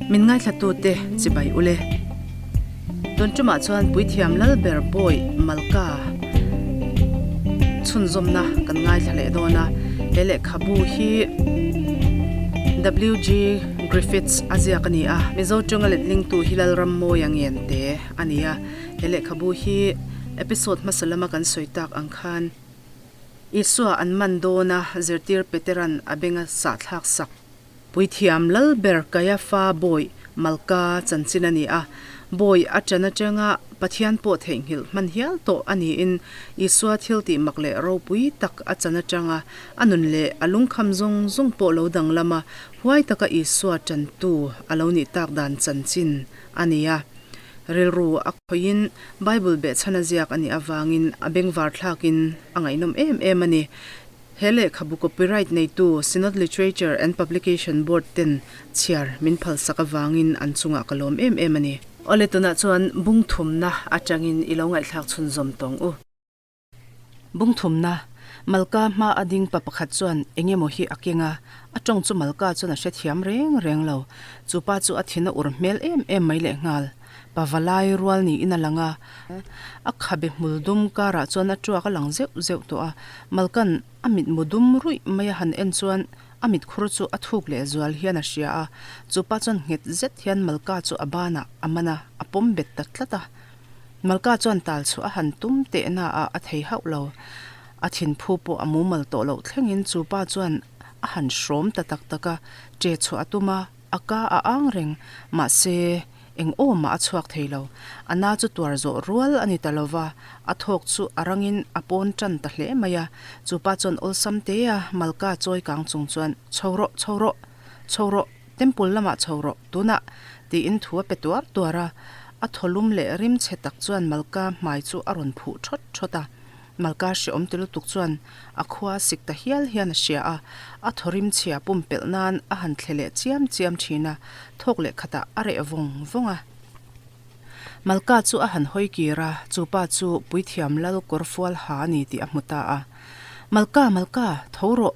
Min ngaithlatute chibai ule. Tun tumah chuan Puithiam Lalber Bawi Malka chhunzawmna kan ngaithla leh dawn a. He lehkhabu hi WG Griffiths a ziak a ni a. Mizo tawnga letlingtu hi Lalrammawia Ngente a ni a. He lehkhabu hi episode hmasa lama kan sawi tak ang khan Isua an man dawna zirtir Petera'n a benga sahthlak sak. Puithiam Lalber Kaiafa bawi Malka chanchin a ni a. Bawi a ṭan aṭanga Pathian pawh theihnghilh hman hial tawh a niin Isua thil tih mak leh ropui tak a chan aṭanga a nun leh a lungkham zawng zawng pawh lo danglam a, huai taka Isua ṭantu a lo nih tak dan chanchin a ni a. Rilru a khawihin Bible behchhan a ziak a nih avangin a bengvar thlakin a ngaihnawm em em a ni. He lehkhabu copyright neitu Synod Literature and Publication Board ten chhiar min phalsak avangin an chungah ka lawm em em a ni. Awle tunah chuan bung thumna atangin i lo ngaihthlak chhunzawm tawng u. Bung thumna, Malka hma a ding pa pakhat chuan eng emaw hi a keng a, a tawng chu Malka chuan a hrethiam reng reng lo. Chu pa chu a thin a ur hmel em em mai lehnghal. Pa valai rual niin a lang a, a khabe hmul dum karah chuan a tuak a lang zeuh zeuh tawh a, Malkan a mitmu dum ruih mai a han en chuan a mitkhur chu a thuk leh zual hian a hria a, chu pa chuan nghet zet hian Malka chu a banah a man a, a pawm bet ta tlat a. Malka chuan tal chhuah a han tum tehna ah a thei hauh lo, a thinphu pawh a mumal tawh loh thlengin chu pa chuan a han hrawm ta tak tak a, che chhuah a tum a, A ka a ang reng, mahse, eng aw mah a chhuak thei lo. A na chu tuar zawh rual a ni ta lo va, a thawk chu a rangin a pawn tan ta hle mai a. Chu pa chuan awlsam te a, Malka chawi kang chung chuan, Chho rawh, chho rawh, chho rawh, temple lamah chho rawh, tunah, tiin thu a pe tuar tuar a. A thaw lum leh rim chhe tak chuan Malka hmai chu a rawn phuh thawt thawt a. Malka hreawm ti lutuk chuan a khua a sik ta hial hian a hria a, a thawrim chhia pumpelh nan a han thle leh chiam chiam thin a, thawk leh khatah a reh vawng vawng a. Malka chu a han hawi kir a, chu pa chu puithiam lal kawr fual ha a ni tih a hmu ta a. Malka, Malka, tho rawh!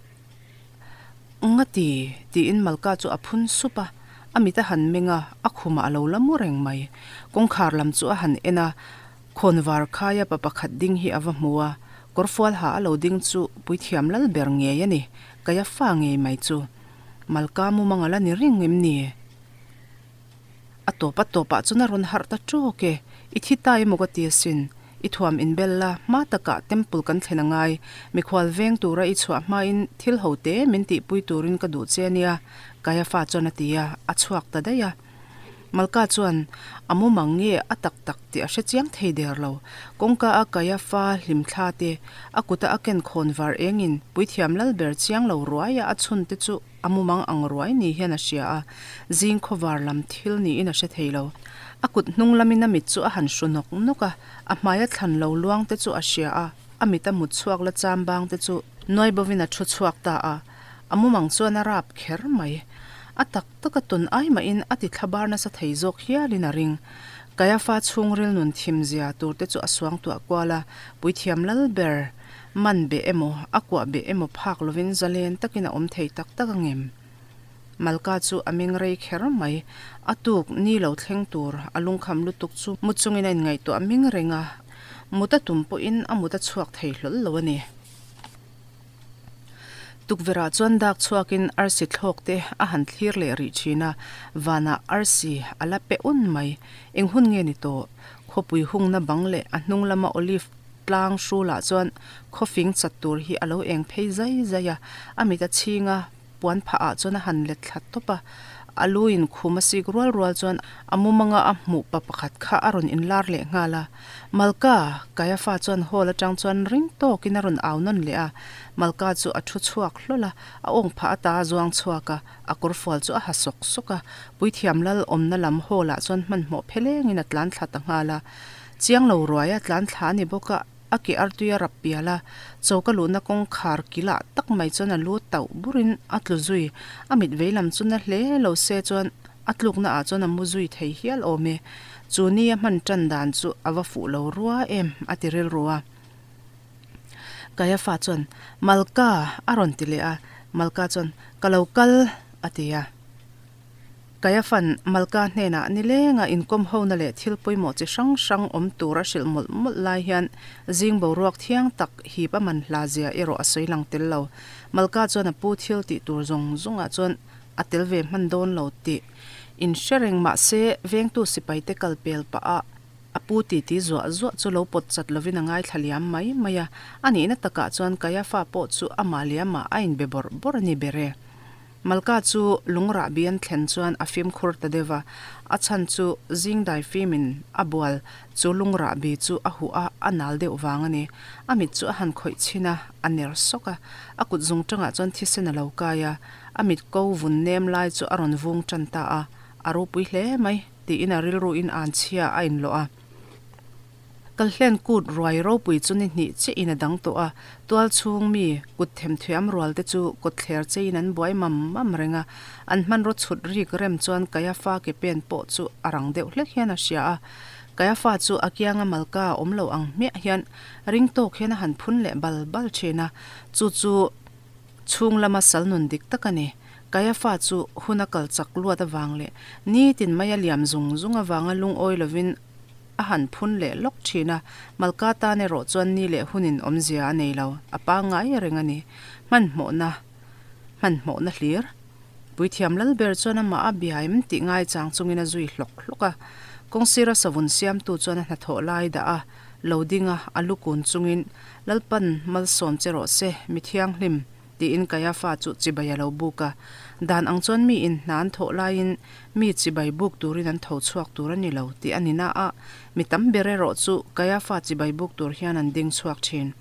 Nga ti? tiin Malka chu a phun sup a, a mit a han meng a, a khumah a lo la mu reng mai. Kawngkhar lam chu a han en a, Khawnvar khaia pa pakhat ding hi a va hmu a, kawrfual ha a lo ding chu puithiam lal ber ngei a ni, kaia fa ngei mai chu. Malka mumang a la ni reng em ni? A tawp a tawpah chuan a rawn harh ta tawk e, i thi ta emaw ka ti asin, i thuam inbel la, hma takah temple kan thlen a ngai, mikhual veng tura i chhuah hmain thil ho te min tihpui turin ka duh che a nia, kaia fa chuan a ti a, a chhuak ta daih a. Malka chuan a mumang nge a tak tak tih a hre chiang thei der lo. Kawngka a kaia fa hlimthla te, a kuta a ken khawn var engin puithiam lal ber chiang lo ruaia a chhun te chu a mumang ang ruai ni hian a hria a, zing khawvar lam thil niin a hre thei lo. A kut hnung lamin a mit chu a han hru nawk nawk a, a hmaia thlan lo luang te chu a hria a, a mit a mut chhuak la cham bang te chu nuai bovin a thu chhuak ta a, a mumang chuan a rap kher mai. A tak. Taka tawn ai mahin a ti thlabar nasa thei zawk hialin a ring. Kaiafa chhungril nun thim zia tur te chu a suangtuah kual a, puithiam lal ber man beh emaw, a kuah beh emaw phak lovin zalen takin a awm thei tak tak ang em? Malka chu a meng rei kher mai. A tuk ni lo thleng tur a lungkham lutuk chu mu chungin a inngaihtuah meng reng a, mut a tum pawhin a mut a chhuak thei hlawl lo a ni. Tukverhah chuan dak chhuakin arsi thlawk te a han thlir leh rih thin a, vanah arsi a la pe un mai. Eng hun nge ni tawh? Khawpui hungna bang leh a hnung lama olive tlang hrulah chuan khawfing chat tur hi a lo eng phei zai zai a, a mit a chhing a, Puan phah ah chuan a han let thla tawp a, a lu in khum a sik rual rual chuan a mumanga a hmuh pa pakhat kha a rawn inlar leh nghal a. Malka, Kaiafa chuan hall atang chuan ring tawkin a rawn au nawn leh a, Malka chu a thu chhuak hlawl a, a awng phah ata a zuang chhuak a, a kawrfual chu a ha sawk sawk a, Puithiam lal awmna lam hall ah chuan hmanhmawh phelengin a tlan thla ta nghal a. Chiang lo ruai a tlan thla a ni bawk a. A ke artui a rap pial a, choka luhna kawngkhar kilah tak mai chuan a lu tauh burin a tlu zui. A mit vei lam chu na hle lo se chuan a tlukna ah chuan a mu zui thei hial awm e. Chu ni a hman tan dan chu a va fuh lo rua em a ti rilru a. Kaiafa chuan, Malka! a rawn ti leh a. Malka chuan, Ka lo kal! a ti a. Kaiafan Malka hnenah nilenga inkawm hona leh thil pawimawh chi hrang hrang awm tur a hrilh mawlh mawlh lai hian zing boruak thiang tak hip a man hla zia erawh a sawi lang tel lo. Malka chuan a pu thil tih tur zawng zawngah chuan a tel ve hman dawn lo tih inhre reng mah se vengtu sipaite kal pel pah a a pu titi zuah zuah chu lo pawt chat lovin a ngaithla liam mai mai a. A nihna takah chuan Kaiafa pawh chu amah liamah a inbe bawrh bawrh a ni ber e. Malka chu lungrah bi an thlen chuan a fimkhur ta deuh a, a chhan chu zing daifimin a bual chu lungrah bi chu a huh a, a nal deuh vang a ni. A mit chu a han khawih chhin a, a ner sawk a, a kut zung tangah chuan thisen a lo kai a, a mit ko vun nem lai chu a rawn vung tan ta a, a ropui hle mai tiin a rilruin anchhia a inlawh a. Kalhlen kut ruai ropui chu ni hnih chiah in a dang tawh a, tual chhung mi kut themthiam rual te chu kawtthler cheiin an buai mam mam reng a, an hmanraw chhut rik rem chuan Kaiafa ke pen pawh chu a rang deuh hlek hian a hria a. Kaiafa chu a kianga Malka awm lo ang hmiah hian ring tawk hian a han phun leh bal bal thin a, chu chu chhung lama sal nun dik tak a ni. Kaiafa chu hun a kal chak luat avang leh nitin mai a liam zung zung avanga lungawi lovin A han phun leh lawk thin a, Malka tan erawh chuan ni leh hunin awmzia a nei lo, a pangngai reng a ni. Hmanhmawhna, hmanhmawhna hlir. Puithiam lal ber chuan amah a biaim tih ngaichang chungin a zui hlawk hlawk a. Kawngsira savun siamtu chuan a hnathawh lai dah a, lo ding a, a lu kun chungin, Lalpan malsawm che rawh se, mi thianghlim. Tiin Kaiafa chu chibai a lo buk a. Dan ang chuan mi in hna an thawh laiin mi chibai buk turin an tho chhuak tur a ni lo tih a ni na a, mi tam ber erawh chu Kaiafa chibai buk tur hian an ding chhuak thin.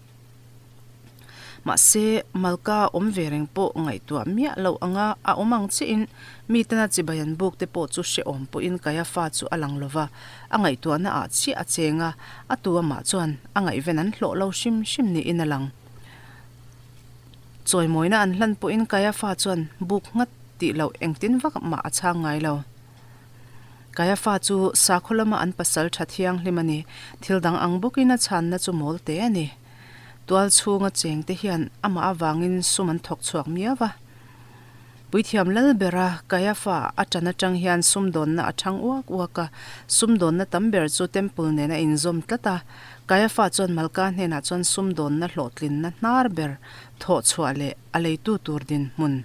Mahse, Malka awm ve reng pawh ngaihtuah miah loh anga a awm ang chiahin mi tena chibai an buk te pawh chu hrehawm pawhin Kaiafa chu a lang lova, a ngaihtuahna ah chiah a cheng a, a tu amah chuan a ngaihven an hlawh lo hrim hrim niin a lang. Chawimawina an hlan pawhin Kaiafa chuan buk nghat tih loh engtin vak mah a chhang ngai lo. Kaiafa chu sakhaw lama an pasal tha thianghlim a ni, thil dang ang bawkin a chhanna chu mawl te a ni. Tual chhunga chengte hian amah avangin sum an thawk chhuak miau va. Puithiam lal bera Kaiafa a tan atang hian sumdawnna a thang uak uak a, sumdawnna tam ber chu Temple nen a inzawm tlat a. Kaiafa chuan Malka hnenah chuan sumdawnna hlawhtlinna hnar ber thawh chhuah leh a leitu tur dinhmun,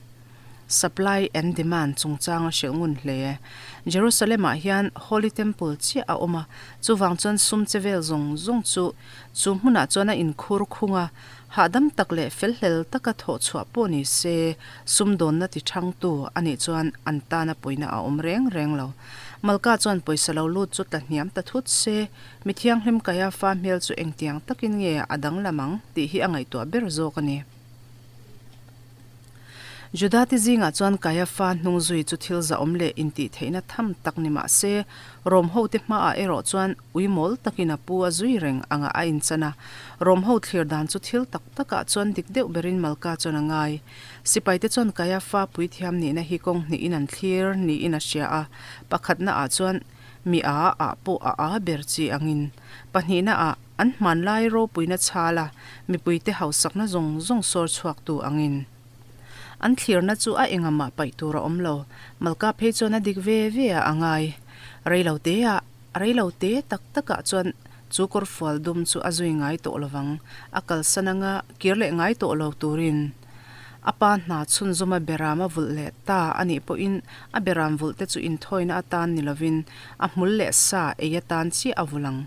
supply and demand, chungchang a hrilh ngun hle. Jerusalem-ah hian Holy Temple chiah a awm a, chuvang chuan sum che vel zawng zawng chu chu hmunah chuan a inkhur khung a, Hahdam tak leh felhlel taka thawh chhuah pawh ni se, sumdawnna ti thangtu a nih chuan an tana pawina a awm reng reng lo. Malka chuan pawisa lo lut chu tla hniam ta thut se, mi thianghlim Kaiafa hmel chu engtiang takin nge a danglam ang tih hi a ngaihtuah ber zawk a ni. Juda te zingah chuan Kaiafa hnung zui chu thil zahawm leh intihtheihna tham tak ni mah se, Rom hote hmaah erawh chuan ui mawl takin a pu a zui reng angah a inchan a. Rom ho thlir dan chu thil tak takah chuan dik deuh berin Malka chuan a ngai. Sipaite chuan Kaiafa puithiam nihna hi kawng hnihin an thlir niin a hria a, pakhatnaah chuan mi a ah pawh a a ber chi angin, pahnihnaah, An hmanlai ropuina chhala mipuite hausakna zawng zawng sawr chhuaktu angin an thlirna chu a engamah paih tur a awm lo. Malka phei chuan a dik ve ve a a ngai. Reilo teah, reilo te tak takah chuan chu kawrfual dum chu a zui ngai tawh lovang. A kalsan anga kir leh ngai tawh lo turin a pa hna chhunzawma beram a vulh leh ta a nih pawhin a beram vulh te chu inthawina atan ni lovin a hmul leh sa ei atan chiah a vulh ang.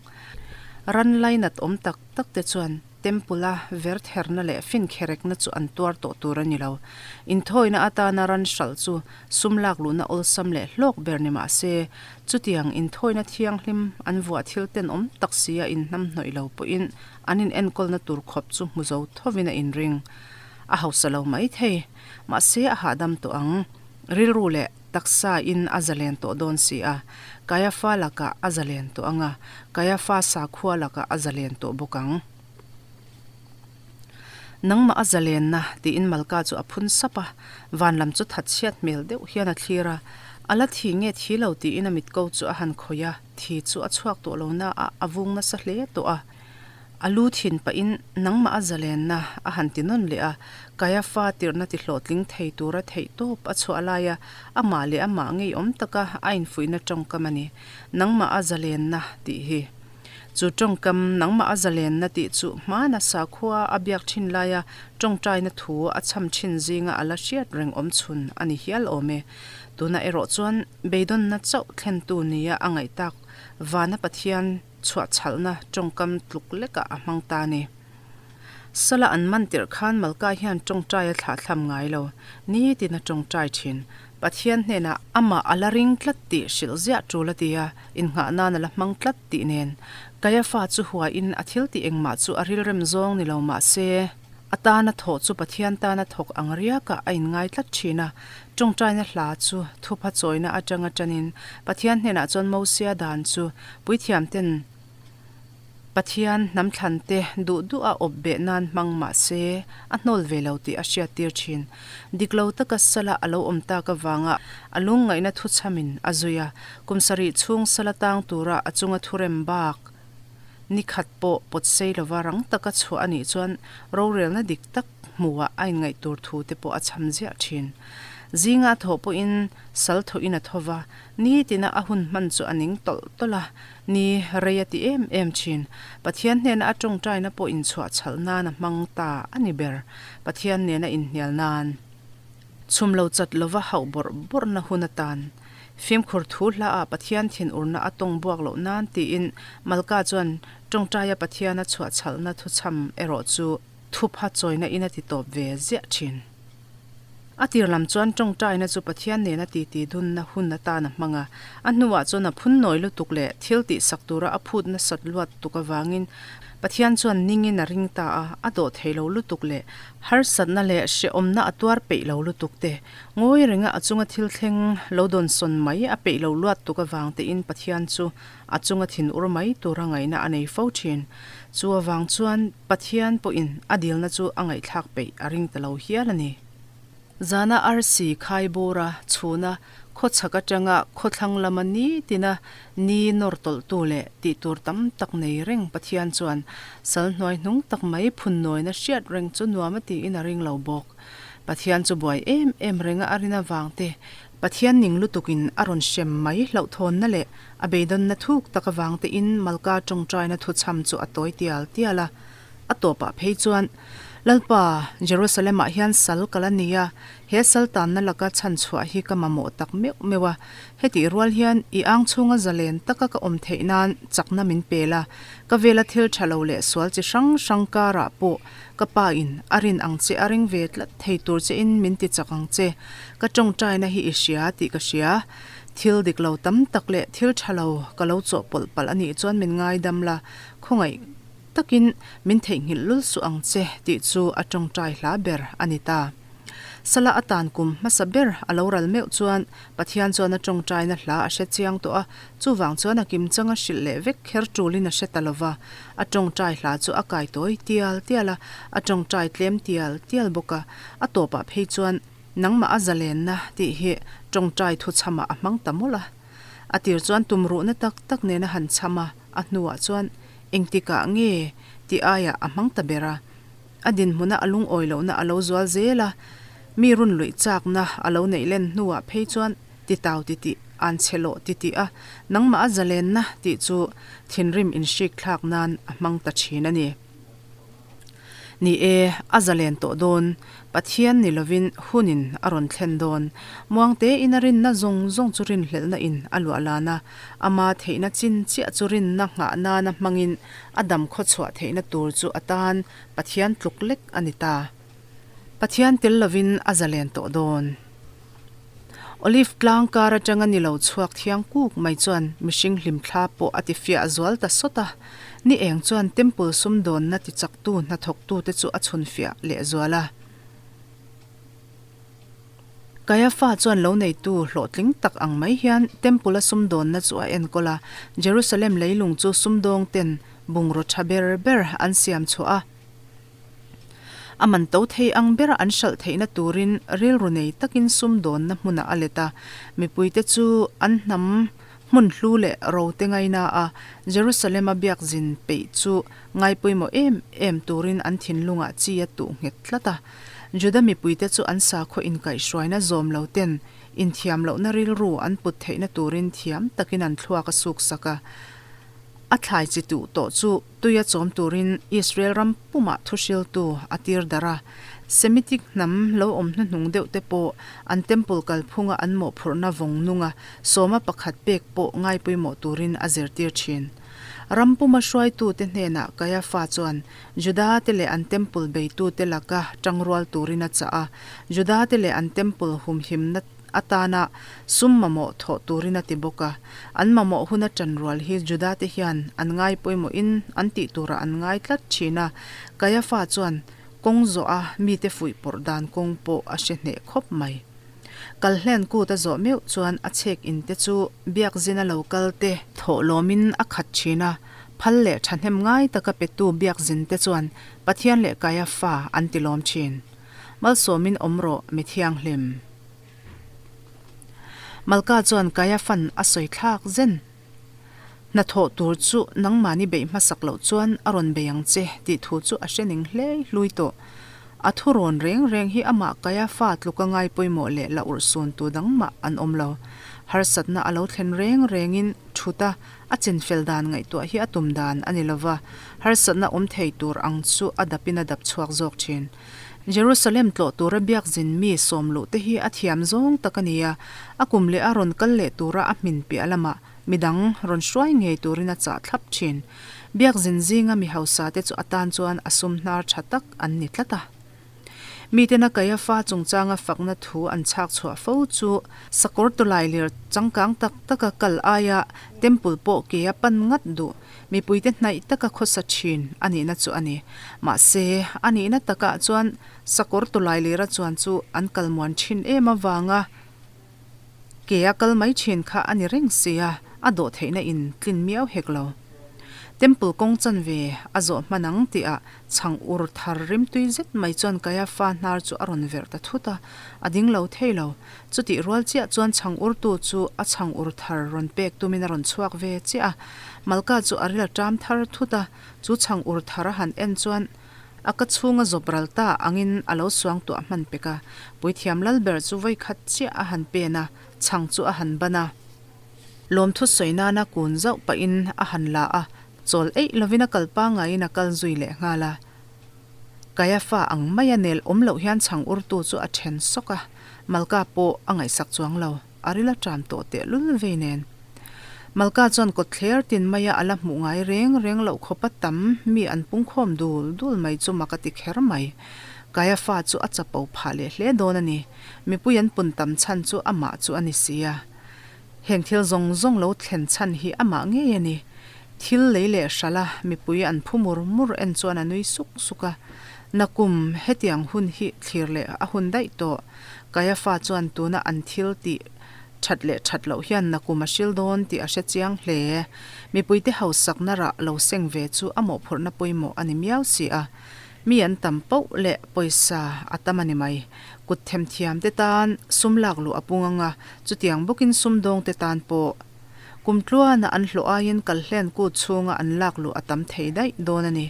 Ran lainat awm tak tak te chuan Temple-a vertherna leh finkherekna chu an tuar tawh tur a ni lo. Inthawina atana ran hralh chu sum lak luhna awlsam leh hlawk ber ni mah se, chutiang inthawina thianghlim an vuah thil tenawm tak si a inhnamhnawih lo pawhin an inenkawlna tur khawp chu hmu zo thovin a inring. A hausa lo mai thei. Mahse a hahdam tawh ang. Rilru leh. Taksa in a zalen tawh dawn si a, Kaiafa lakah a zalen tawh ang a, Kaiafa sakhua lakah a zalen tawh bawk ang. Nangmah a zalenna, tiin Malka chu a phun sap a, van lam chu thatchhiat hmel deuh hian a thlir a. A la thi nge thi lo tiin a mitko chu a han khawih a, thi chu a chhuak tawh lo na a, a vung nasa hle tawh a. A lu thin pahin nangmah a zalenna a han ti nawn leh a, Kaiafa tirhna ti hlawhtling thei tura theih tawp a chhuah laia amah leh amah ngeiawm taka a infuihna tawngkam a ni. Nangmah a zalenna tih hi. Chu tawngkam nangmah a zalenna tih chu hmana sakhua a biak thin laia tawngtaina thu a chham thin zinga a la hriat reng awm chhun a ni hial awm e. Tunah erawh chuan beidawnna chauh thlentu nia a ngaih tak vana Pathian chhuahchhalhna tawngkam tluk lekah a hmang ta a ni. Sala an man tirh khan Malka hian tawngtai a thlahthlam ngai lo, nitin a tawngtai thin. Pathian hnenah amah a la ring tlat tih hrilh ziah tul a ti a, innghah nan a la hmang tlat tih nen. Kaiafa chu huaiin a thil tih engmah chu a rilrem zawng ni lo mah se, a tana thawh chu Pathian tana thawk ang riakah a inngai tlat thin a. Tawngtaina hla chu thupha chawina atanga tanin Pathian hnenah chuan Mosia dan chu puithiamten Pathian hnam thlante duh duh a awp beh nan hmang mah se, a hnawl ve lo tih a hriattir thin. Dik lo taka sala a lo awm tak avanga a lungngaihna thuchhamin a zui a, kum sarih chhung sala tang tura a chunga thurem bak ni khat pawh pawt sei lova rang taka chhuah a nih chuan rorelna dik tak hmuhah a inngaih tur thu te pawh a chham ziah thin. Zinga a thawh pawhin sal thawhin a tho va, nitina a hun hman chu a ning tawlh tawlh a, Ni rei a ti em em thin. Pathian hnena a tawngtaina pawh inchhuah chhalh nan a hmang ta a ni ber. Pathian nena inhnial nan. Chhum lo chat lova hauh bawrh bawrhna hun atan. Fimkhur thu hla ah Pathian thinurna a tawng buak loh nan tiin Malka chuan tawngtaia Pathian a chhuah chhalhna thuchham erawh chu thupha chawina in a ti tawp ve ziah thin. A tir lam chuan tawngtaina chu Pathian nena titi dunna hun atan a hmang a, a hnuah chuan a phun nawi lutuk leh thil tihsak tura a phut nasat luat tuk avangin Pathian chuan ningin a ring ta a, a dawh thei lo lutuk leh harsatna leh hrehawmna a tuar peih lo lutuk te, ngawi renga a chunga thil thleng lo dawnsawn mai a peih lo luat tuk avang tein Pathian chu a chunga thinur mai tura ngaihna a nei fo thin. Chu avang chuan Pathian pawhin a dilna chu a ngaihthlak peih a ring ta lo hial a ni. Zana arsi khai bawra chhuna khawchhak atanga khawthlang lama nitina ni nawr tawlhtu leh tih tur tam tak nei reng Pathian chuan sal hnuai hnung tak mai phunnawina hriat reng chu nuam a tiin a ring lo bawk. Pathian chu buai em em renga a rin avangte Pathian ning lutukin a rawn hrem mai hlauhthawnna leh a beidawnna thuk tak avang tein Malka tawngtaina thuchham chu a tawi tial tial a. A tawpah phei chuan, Lalpa, Jerusalem-ah hian sal ka la ni a, he sal tanna laka chhan chhuah hi ka mamawh tak meuh meuh a. Hetih rual hian i ang chhunga zalen taka ka awm theih nan chakna min pel a, ka vela thil tha lo leh sual chi hrang hrang karah pawh Ka pa in a rin ang che a ring ve tlat thei tur che in min ti chak ang che. Ka tawngtaina hi i hria tih ka hria. Thil dik lo tam tak leh thil tha lo ka lo chawhpawlh palh a nih chuan min ngaidam la, khawngaih takin min theihnghilh lul suh ang che tih chu a tawngtai hla ber a ni ta. Sala a tan kum hmasa ber a lo ral meuh chuan Pathian chuan a tawngtaina hla a hre chiang tawh a, chuvang chuan a kimchang a hrilh leh vek kher tulin a hre ta lo va. A tawngtai hla chu a kai tawi tial tial a, a tawngtai tlem tial tial bawk a. A tawpah phei chuan, Nangmah a zalenna tih hi tawngtai thuchhamah a hmang ta mawlh a. A tir chuan tumruhna tak tak nen a han chham a, a hnuah chuan engtikah nge tih aiah a hmang ta ber a. A dinhmuna a lungawi lohna a lo zual zel a, mi run luih chakna a lo neih len hnuah phei chuan titau titih, an chhe lawh titih a, nangmah a zalenna tih chu thinrim inhrik thlak nan a hmang ta thin a ni. Ni e, a zalen tawh dawn, Pathian ni lovin hunin a rawn thlen dawn. Muangtein a rinna zawng zawng chu rinhlelhna in a luah lan a, ama theihna chin chiah chu rinna nghah nana hmangin a dam khawchhuah theihna tur chu a tan Pathian tluk lek a ni ta. Pathian tel lovin a zalen tawh dawn. Olive tlang kar atanga ni lo chhuak thiang kuk mai chuan mihring hlimthla pawh a ti fiah zual ta sawt a. Ni eng chuan Temple sumdawnna ti chaktu hnathawktute chu a chhun fiah leh zual a. Kaiafa chuan lo neitu hlawhtling tak ang mai hian Temple-a sumdawnna chu a enkawl a, Jerusalem leilung chu sumdawngten bungraw tha ber ber an siam chhuah a, a man to thei ang bera an hralh theihna turin rilru nei takin sumdawnna hmunah a let a, mipuite chu an hnam. Hmun hlu leh ro te ngaina a, Jerusalem-a biakzin peih chu ngai pawimawh em em turin an thinlungah chi a tuh nghet tlat a. Juda mipuite chu an sakhaw inkaihhruaina zawm lo ten inthiam lohna rilru an put theihna turin thiam takin an thluak a suksak a. A thlai chi tuh tawh chu tuia chawm turin Israel ram pumah thuhriltu a tir darh a. Semitic hnam lo awm hnuhnung deuh te pawh an temple kalphunga an mawhphurhna vawng nunga sawma pakhat pek pawh ngaipawimawh turin a zirtir thin. Ram puma hruaitute hnenah Kaiafa chuan Juda-te leh an temple beitute laka tangrual turin a chah a, Juda-te leh an temple humhimna atana sum mamawh thawh turin a ti bawk a. An mamawh huna tanrual hi Juda-te hian an ngai pawimawhin an tih turah an ngai tlat thin a, Kaiafa chuan kawng zawh a mite fuih pawrh dan kawng pawh a hre hneh khawp mai. Kalhlen kut a zawh meuh chuan a chhek in te chu biakzin a lo kal te thawh lawmin a khat thin a, phal leh thahnem ngai taka petu biakzin te chuan Pathian leh Kaiafa an ti lawm thin. Malsawmin awm rawh mi thianghlim. Malka chuan Kaiafan a sawi thlak zen. Hnathawh tur chu nangmahni beih hmasak loh chuan a rawn bei ang che tih thu chu a hre ning hlei hlui tawh. A thu rawn reng reng hi amah Kaiafa tluka ngai pawimawh leh la urhsun tu dang mah an awm lo. Harsatna a lo thlen reng rengin thuta a chinfel dan ngaihtuah hi a tum dan a ni lova, harsatna awm thei tur ang chu a dapin a dap chhuak zawk thin. Jerusalem tlawh tura biakzin mi sawmluh te hi a thiam zawng tak a ni a, a kum leh a rawn kal leh tura a hmin piah lamah midang rawn hruai ngei turin a chah thlap thin. Biakzin zinga mi hausa te chu atan chuan a sum hnar tha tak an ni tlat a. Mitena Kaiafa chungchanga fakna thu an chhak chhuah fo chu sakawr tawlai lir changkang tak taka kal aia temple pawh ke a pan ngat duh Mipuite hnaih taka khawsa thin a nihna chu a ni. Mahse, a nihna takah chuan sakawr tawlai lira chuan chu an kal muan thin em avanga ke a kal mai thin kha a ni reng si a, a dawh theihna in tlin miau hek lo. Temple kawng chanve a zawh hman ang tihah chhang ur thar rimtui zet mai chuan Kaiafa hnar chu a rawn verh ta thut a, a ding lo thei lo. Chutih rual chiah chuan chhang urtu chu a chhang ur thar rawn pek tumin a rawn chhuak ve chiah a. Malka chu a ril a ṭam thar thut a, chu chhang ur thar a han en chuan a ka chhunga zawp ral ta angin a lo suang tuah hman pek a. Puithiam lal ber chu vawi khat chiah a han pen a, chhang chu a han ban a. Lawmthu sawi nana kun zauh pahin a han la a, chawl eih lovin a kal pangaiin a kal zui leh nghal a. Kaiafa ang maia nel awm loh hian chhang urtu chu a then sawk a, Malka pawh a ngaihsak chuang lo, a ril a ṭam tawh tehlul vei nen. Malka chuan kawtthler tin maia a la hmuh ngai reng reng loh khawpa tam mi an pungkhawm dul dul mai chu mak a ti kher mai. Kaiafa chu a chapo phah leh hle dawn a ni, mipui an pun tam chhan chu amah chu a ni si a. Heng thil zawng zawng lo thlen chhan hi amah ngei a ni. Thil lei leh hralh a, mipui an phu mur mur en chuan a nui suk suk a. Nakum, hetiang hun hi thlir leh a hun daih tawh. Kaiafa chuan tuna an thil tih that leh that loh hian nakum a hril dawn tih a hre chiang hle. Mipuite hausakna rah lo seng ve chu a mawhphurhna pawimawh a ni miau si a. Mi an tam poh leh pawisa a tam a ni mai. Kut themthiam te tan sum lak luh a pung ang a, chutiang bawkin sumdawng te tan pawh. Kum tluana an hlawh aiin kalhlen kut chhunga an lak luh a tam thei daih dawn a ni.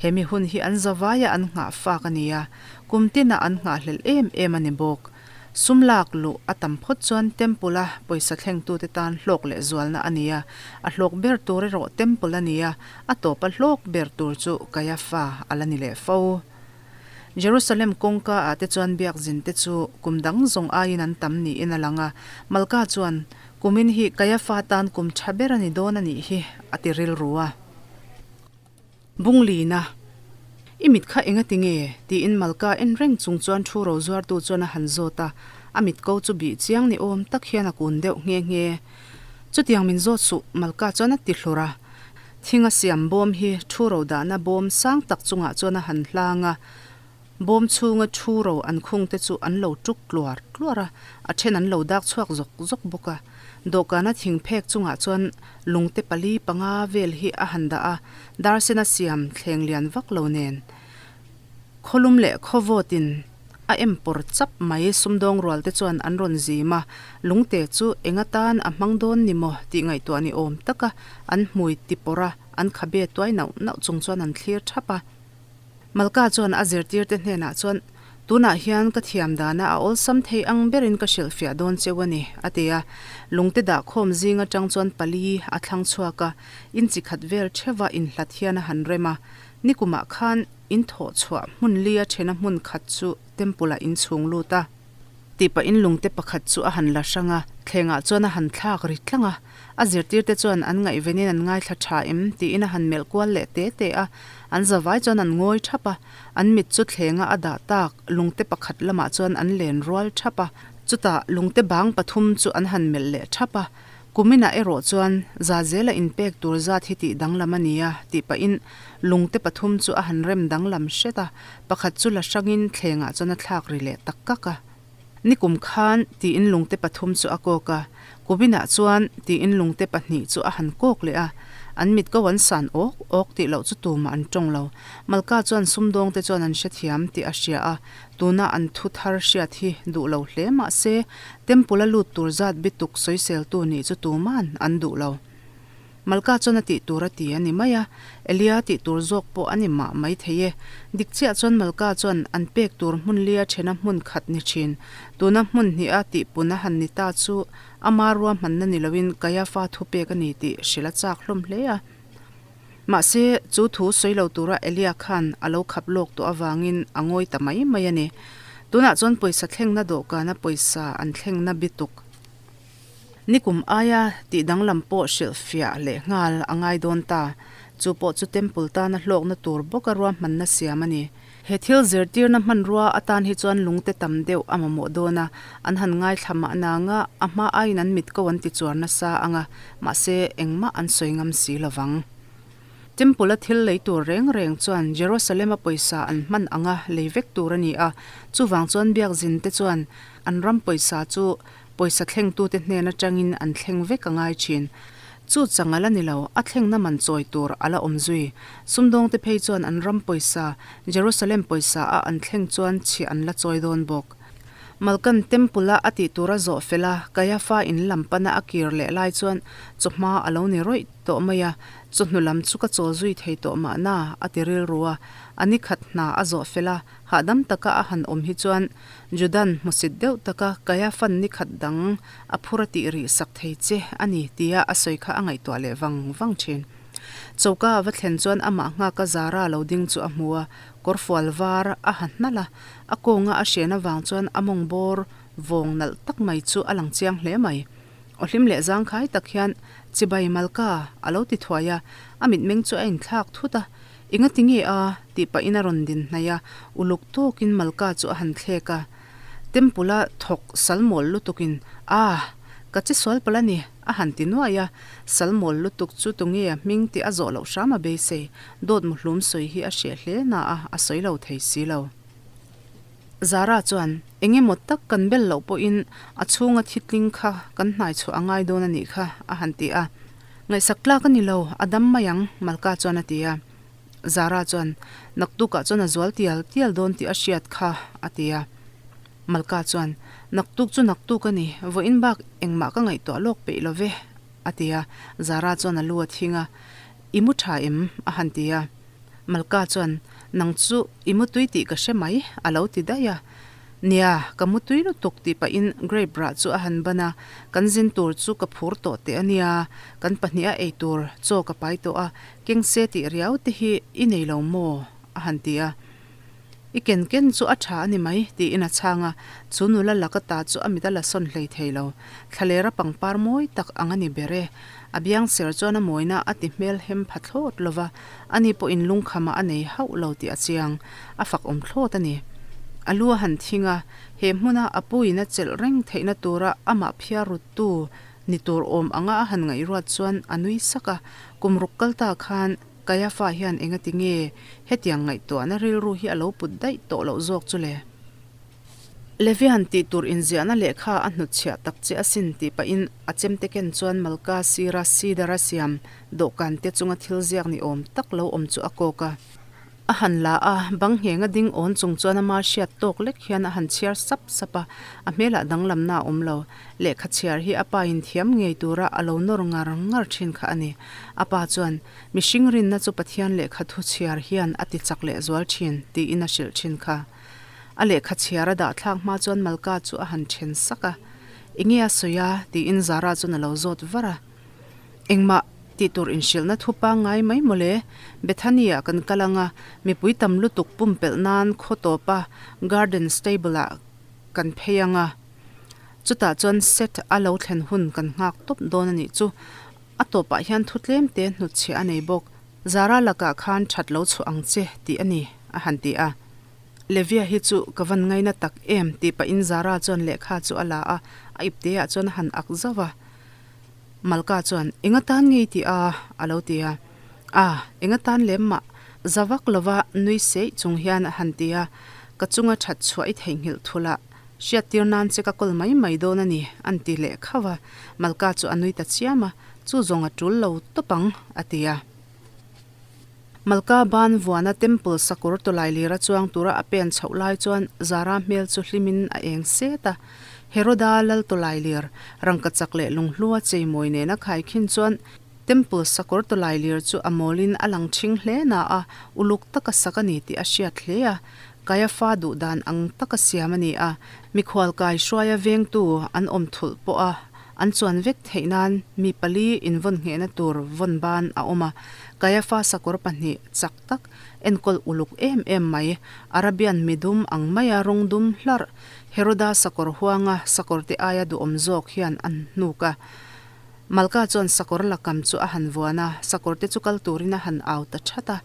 He mi hun hi an zavaia an nghah fak a ni a, kum tinah an nghahhlelh em em a ni bawk. Sum lak luh a tam phawt chuan Temple a pawisa thlengtute tan hlawk leh zualna a ni a, a hlawk ber tur erawh Temple a ni a, a tawpa hlawk ber tur chu Kaiafa a la ni leh fo. Jerusalem kawngka ah te chuan biakzin te chu kum dang zawng aiin an tam niin a lang a, Malka chuan, Kumin hi Kaiafa tan kum tha ber a ni dawn a nih hi, a ti rilru a. Bunglina, I mit kha enga ti nge? tiin Malka en reng chung chuan thu ro zuartu chuan a han zawt a, a mit ko chu bih chiang ni awm tak hian a kun deuh nghe nghe. Chutiang min zawt suh, Malka chuan a ti hlur a. Thinga siam bawm hi thu ro dahna bawm sang tak chungah chuan a han hlang a, Bawm chhunga thu ro an khung te chu an lo tuk tluar tluar a, a then an lo dak chhuak zawk zawk bawk a. Dawhkana thing phek chungah chuan lungte pali panga vel hi a han dah a, dar sena siam thleng lian vak lo nen khawlum leh khawvawtin a A em pawr chap mai sumdawng rual te chuan an rawn zim a, lungte chu eng atan a hmang dawn ni maw tih ngaihtuah ni awm taka an hmui ti pawrh a, an khabe tuai nauh nauh chung chuan an thlir thap a. Malka chuan a zirtirte hnenah chuan, Tunah hian ka thiam dana a awlsam thei ang berin ka hrilhfiah dawn cheu a ni, a ti a. Lungte dahkhawm zing atang chuan pali a thlang chhuak a, inchi khat vel theuha inhlat hian a han rem a. Nikumah khan inthawh chhuah hmun lia thena hmun khat chu temple-ah inchhung lut a. Tih pahin lungte pakhat chu a han la hrang a, thlengah chuan a han thlak ri tlang a. A zirtirte chuan an ngaihvenin an ngaithla tha em tiin a han melh kual leh te te a, an zavai chuan an ngawi thap a, an mit chu thlenga a dah tak lungte pakhat lamah chuan an len rual thap a, chutah lungte bang pathum chu an han melh leh thap a, kuminah erawh chuan za zela inpek tur zat hi tih danglam a ni a tih pahin lungte pathum chu a han rem danglam hret a, pakhat chu la hrangin thlengah chuan a thlak ri leh tak kak a. Nikum khan tiin lungte pathum chu a kawk a, Kubinah chuan tiin lungte pahnih chu a han kawk leh a, an mit ko an san awk awk tih loh chu tumah an tawng lo. Malka chuan sumdawngte chuan an hrethiam tih a hria a, tuna an thu thar hriat hi duh lo hle mah se, Temple a lut tur zat bituk sawiseltu nih chu tuman an duh lo. Malka chuan a tih tur a ti a ni mai a, Elia tih tur zawk pawh a ni mah mai thei e. Dik chiah chuan Malka chuan an pek tur hmun lia thena hmun khat ni thin. Tuna hmun hniha tihpun a han ni ta chu ama ruahmanna ni loin Kaiafa thupek a ni tih hrilh a chak hlawm hle a. Mahse, chu thu sawi lo tura Elia khan a lo khap lawk tawh avangin a ngawi ta mai mai a ni. Tunah chuan pawisa thlengna dawhkana pawisa an thlengna bituk. Nikum aia tih danglam pawh hrilhfiah leh nghal a ngai dawn ta. Chu pawh chu Temple tana hlawkna tur bawka ruahmanna siam a ni. He thil zirtirna hmanrua atan hi chuan lungte tam deuh a mamawh dawn a, an han ngaithla mahna anga a hma aiin an mit ko an ti chuar nasa anga, mahse engmah an sawi ngam si lovang. Temple-a thil lei tur reng reng chuan Jerusalem-a pawisa an hman anga lei vek tur a ni a, chuvang chuan biakzin te chuan an ram pawisa chu Pawisa thlengtute hnen atangin an thleng vek a ngai thin. Chu chang a la ni lo, a thlengna man chawi tur a la awm zui. Sumdawngte phei chuan an ram pawisa, Jerusalem pawisa a an thleng chuan chhiah an la chawi dawn bawk. Malkan Temple-a a tih tur a zawh fel a, Kaiafa in lam pana a kir leh lai chuan chawhma a lo ni rawih tawh mai a, chawhnu lam chu ka chawl zui thei tawh mahna a ti rilru a, a ni khat hna a zawh fel a, hahdam taka a han awm hi chuan Judan hmusit deuh taka Kaiafan ni khat dang a phur a tih rih sak thei che a ni tia a sawi kha a ngaihtuah leh vang vang thin. Choka a va thlen chuan amah nghaka Zara lo ding chu a hmu a, kawrfual var a ha hnalh a, a kawnga a hren avang chuan a mawng bawr vawng nalh tak mai chu a lang chiang hle mai. Aw hlim leh zangkhai tak hian Chibai Malka a lo ti thuai a, a mitmeng chu a inthlak thut a, Enga ti nge a? tih pahin a rawn din hnaih a, uluk tawkin Malka chu a han thlek a. Temple-a thawk salmawl lutukin, Ah! Ka che sual palh a ni, a han ti nuai a. Salmawl lutuk chu tunge a hming tih a zawh loh hram a beisei. Dawt muhlum sawi hi a hreh hle na a, a sawi lo thei si lo. Zara chuan, Eng emaw tak kan bel loh pawhin a chhunga thi tling kha kan hnai chhuah a ngai dawn a nih kha, a han ti a. Ngaihsak tlak a ni lo, a dam mai ang, Malka chuan a ti a. Zara chuan, Naktukah chuan a zual tial tial dawn tih a hriat kha, a ti a. Malka chuan, Naktuk chu naktuk a ni, vawiin bak engmah ka ngaihtuah lawk peih lo ve, a ti a. Zara chuan a lu a thing a, I mu tha em? a han ti a. Malka chuan, Nang chu i mu tui tih ka hre mai, a lo ti daih a. Nia, ka mu tui lutuk tih pahin grape rah chu a han ban a, kan zin tur chu ka phur tawh teh a nia, kan pahniha ei tur chaw ka pai tawh a, keng se tih riau te hi i nei lo maw? a han ti a. I ken ken chu a tha a ni mai, tiin a chhang a, chu nula laka ta chu a mit a la sawn hlei thei lo. Thlalera pangpar mawi tak ang a ni ber e. A biang ser chuan a mawina a ti hmel hem pha thlawt lo va, ani pawhin lungkhama a nei hauh lo tih a chiang. A fak awm thlawt a ni. A lu a han thing a, he hmuna a puiin a chelh reng theihna tura amah phiar ruttu ni tur awm anga a han ngaihruat chuan a nui sak a, kum ruk kal ta khan Kaiafa hian engati nge hetiang ngaihtuahna rilru hi a lo put daih tawh loh zawk chu le? Levian tih tur inziahna lehkha a hnutchhiah tak che asin tih pahin a chemte ken chuan Malka sira cedar a siam dawhkan te chunga thil ziak ni awm tak lo awm chu a kawk a. A han la a, bang nghenga ding awn chung chuan ama hriat tawk lek hian a han chhiar sap sap a, a hmelah danglamna a awm lo. Lehkha chhiar hi a pa in thiam ngei tura a lo nawr ngar ngar thin kha a ni. A pa chuan, Mihring rinna chu Pathian lehkha thu chhiar hian a ti chak leh zual thin, tiin a hrilh thin kha. A lehkha chhiar a dah thlak hma chuan Malka chu a han then sak a, Enge a sawi a? tiin Zara chuan a lo zawt var a. Engmah tih tur inhrilhna thu pangngai mai mawle. Bethany-ah kan kal ang a, mipui tam lutuk pumpelh nan khaw tawpa garden stable-ah kan phei ang a. Chutah chuan set a lo thlen hun kan nghak tawp dawn a nih chu. A tawpah hian thu tlem te hnutchhiah a nei bawk. Zara lakah khan that lo chhuah ang che tih a ni, a han ti a. Levia hi chu ka van ngaina tak em tih pahin Zara chuan lehkha chu a la a, a ipteah chuan a han ak zauh a. Malka chuan, Eng atan ngei tih a? a lo ti a. A, eng atan lem mah? Za vak lova nui seih chung hian a han ti a, Ka chunga that chhuah i theihnghilh thul a, hriattir nan che ka kawl mai mai dawn a ni, an ti leh khauh a. Malka chu a nui ta chiam a, Chu zawng a tul lo tawp ang, a ti a. Malka ban vuana Temple sakawr tawlai lira chuang tura a pen chhoh lai chuan Zara hmel chu hlimin a eng set a. Heroda lal tawlai lir, rangkachak leh lunghlua cheimawi nena khaikhin chuan Temple sakawr tawlai lir chu a mawlin a lang ṭhing hle na a, uluk taka sak a ni tih a hriat hle a. Kaiafa duh dan ang taka siam a ni a, mikhual kai hruaia vengtu an awm thulh pawh a An chuan vek theih nan mi pali invawn nghehna tur vawn ban a awm a, Kaiafa sakawr pahnih chak tak enkawl uluk em em mai, Arabian midum ang maia rawng dum hlarh, Heroda sakawr huanga sakawr te aia duhawm zawk hian a hnuk a. Malka chuan sakawr lakam chu a han vuan a, sakawr te chu kal turin a han au ta that a,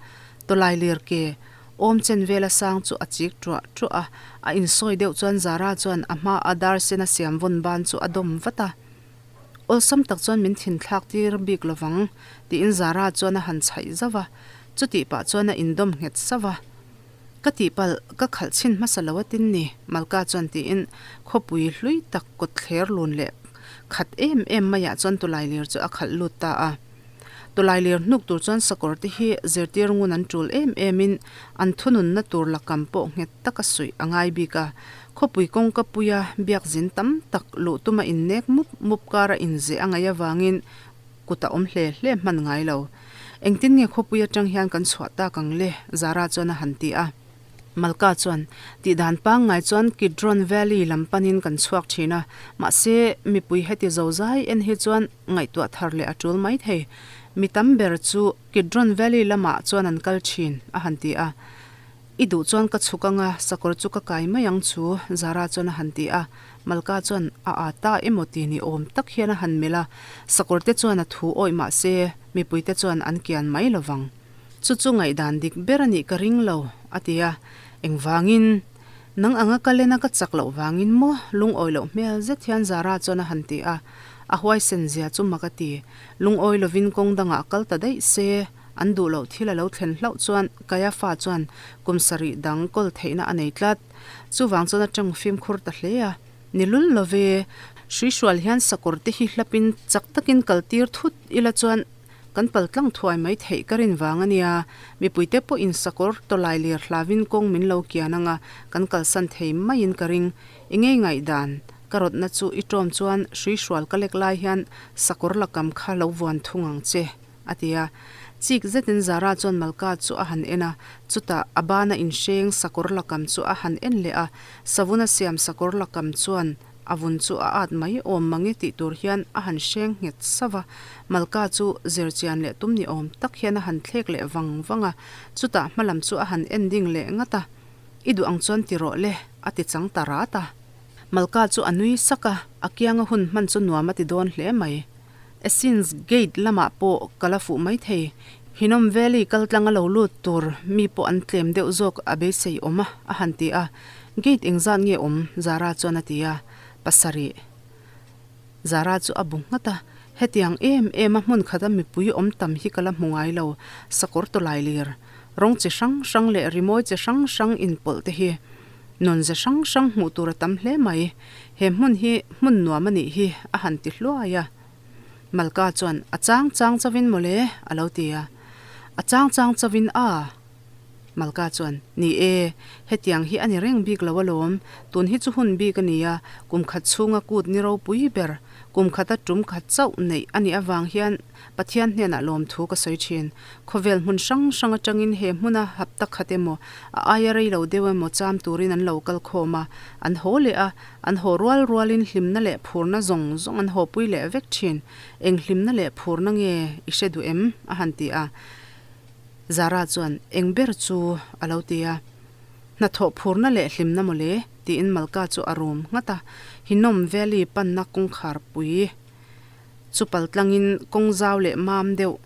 tawlai lir ke Awm chen vela sang chu a chik ṭuah ṭuah a, a insawi deuh chuan Zara chuan a hma a dar sena siam vawn ban chu a dawm vat a. Awlsam tak chuan min thin thlak tir bik lovang, tiin Zara chuan a han chhaih zauh a, chutih pah chuan a indawm nghet sauh a. Ka tihpalh, ka khalh chhin hmasa lo atin ni, Malka chuan tiin khawpui hlui tak kawt thler lun leh khat em em maiah chuan tawlailir chu a khalh lut ta a. Tawlai lir hnuk tur chuan sakawr te hi zirtir ngun an tul em em in an thununna tur lakam pawh nghet taka suih a ngai bik a. Khawpui kawngka puia biak zin tam tak luh tuma innek mup mup kara inzeh a ngaih avangin kut a awm hle hle hman ngai lo. Engtin nge khawpui atang hian kan chhuah tak ang le? Zara chuan a han ti a. Malka chuan, Tihdan pangngai chuan Kidron Valley lam panin kan chhuak thin a, mahse, mipui heti zozai en hi chuan ngaihtuah thar leh a tul mai thei. Mi tam ber chu Kidron Valley lamah chuan an kal thin, a han ti a. I duh chuan ka chhuk anga, sakawr chu ka kai mai ang chu, Zara chuan a han ti a. Malka chuan a â ta emaw ti ni awm tak hian a han melh a, sakawr te chuan a thu awih mahse, mipuite chuan an kian mai lovang. Chu chu ngaihdan dik ber a nih ka ring lo, a ti a. Engvangin? Nang anga ka len a ka chak loh vangin maw? Lungawi loh hmel zet hian Zara chuan a han ti a. A huaisen zia chu mak a ti. Lungawi lovin kawng dangah a kal ta daih se, an duh loh thil a lo thlen hlauh chuan Kaiafa chuan kum sarih dang kawl theihna a nei tlat. Chuvang chuan a tang fimkhur ta hle a. Ni lul love, hruihrual hian sakawr te hi hlapin chak takin kaltir thut ila chuan Kan paltlang thuai mai theih ka rin vang a nia, mipuite pawhin sakawr tawlai lir hlavin kawng min lo kian anga kan kalsan thei maiin ka ring. I ngei ngaihdan ka rawtna chu i ṭawm chuan hrui hrual ka lek lai hian sakawr lakam kha lo vuan thung ang che, a ti a. Chik zetin Zara chuan Malka chu a han en a, chutah a bana inhreng sakawr lakam chu a han en leh a, savuna siam sakawr lakam chuan A vun chu a at mai awm mange tih tur hian a han hreng nghet sauh a, Malka chu zir chian leh tum ni awm tak hian a han thlek leh vang vang a, chutah hmalam chu a han en ding leh ngat a, I duh ang chuan ti rawh le, a ti chang ta rat a. Malka chu a nui sak a, a kianga hun hman chu nuam a ti dawn hle mai. Essence Gate lamah pawh ka la fuh mai thei. Hinnom Valley kaltlang a lo lut tur mi pawh an tlem deuh zawk a beisei awm a, a han ti a. Gate engzat nge awm? Zara chuan a ti a. Pasarih. Zara chu a bu nghat a. Hetiang em em a hmun khata mipui awm tam hi ka la hmu ngai lo. Sakawr tawlai lir, rawng chi hrang hrang leh rimawi chi hrang hrang inpawlh te hi nunze hrang hrang hmuh tur a tam hle mai. He hmun hi hmun nuam a nih hi a han ti hluai a. Malka chuan a chang chang chauhin mawle a lo ti a. A chang chang chauhin a. Malka chuan, Ni e, hetiang hi a ni reng bik lo alawm. Tun hi chu hun bik a ni a, kum khat chhunga kut ni ropui ber, kum khata tum khat chauh neih a nih avang hian Pathian hnenah lawmthu ka sawi thin. Khawvel hmun hrang hrang atangin he hmuna hapta khat emaw, a aia rei lo deuh emaw cham turin an lo kal khawm a, an haw leh a, an haw rual rualin hlimna leh phurna zawng zawng an hawpui leh vek thin. Eng hlimna leh phurna nge i hre duh em? a han ti a. Zara chuan, Eng ber chu? a lo ti a. Hnathawh phurna leh hlimna mawle, tiin Malka chu a rum nghat a. Hinnom Valley panna kawngkhar pui chu paltlangin kawng zau leh mam deuh,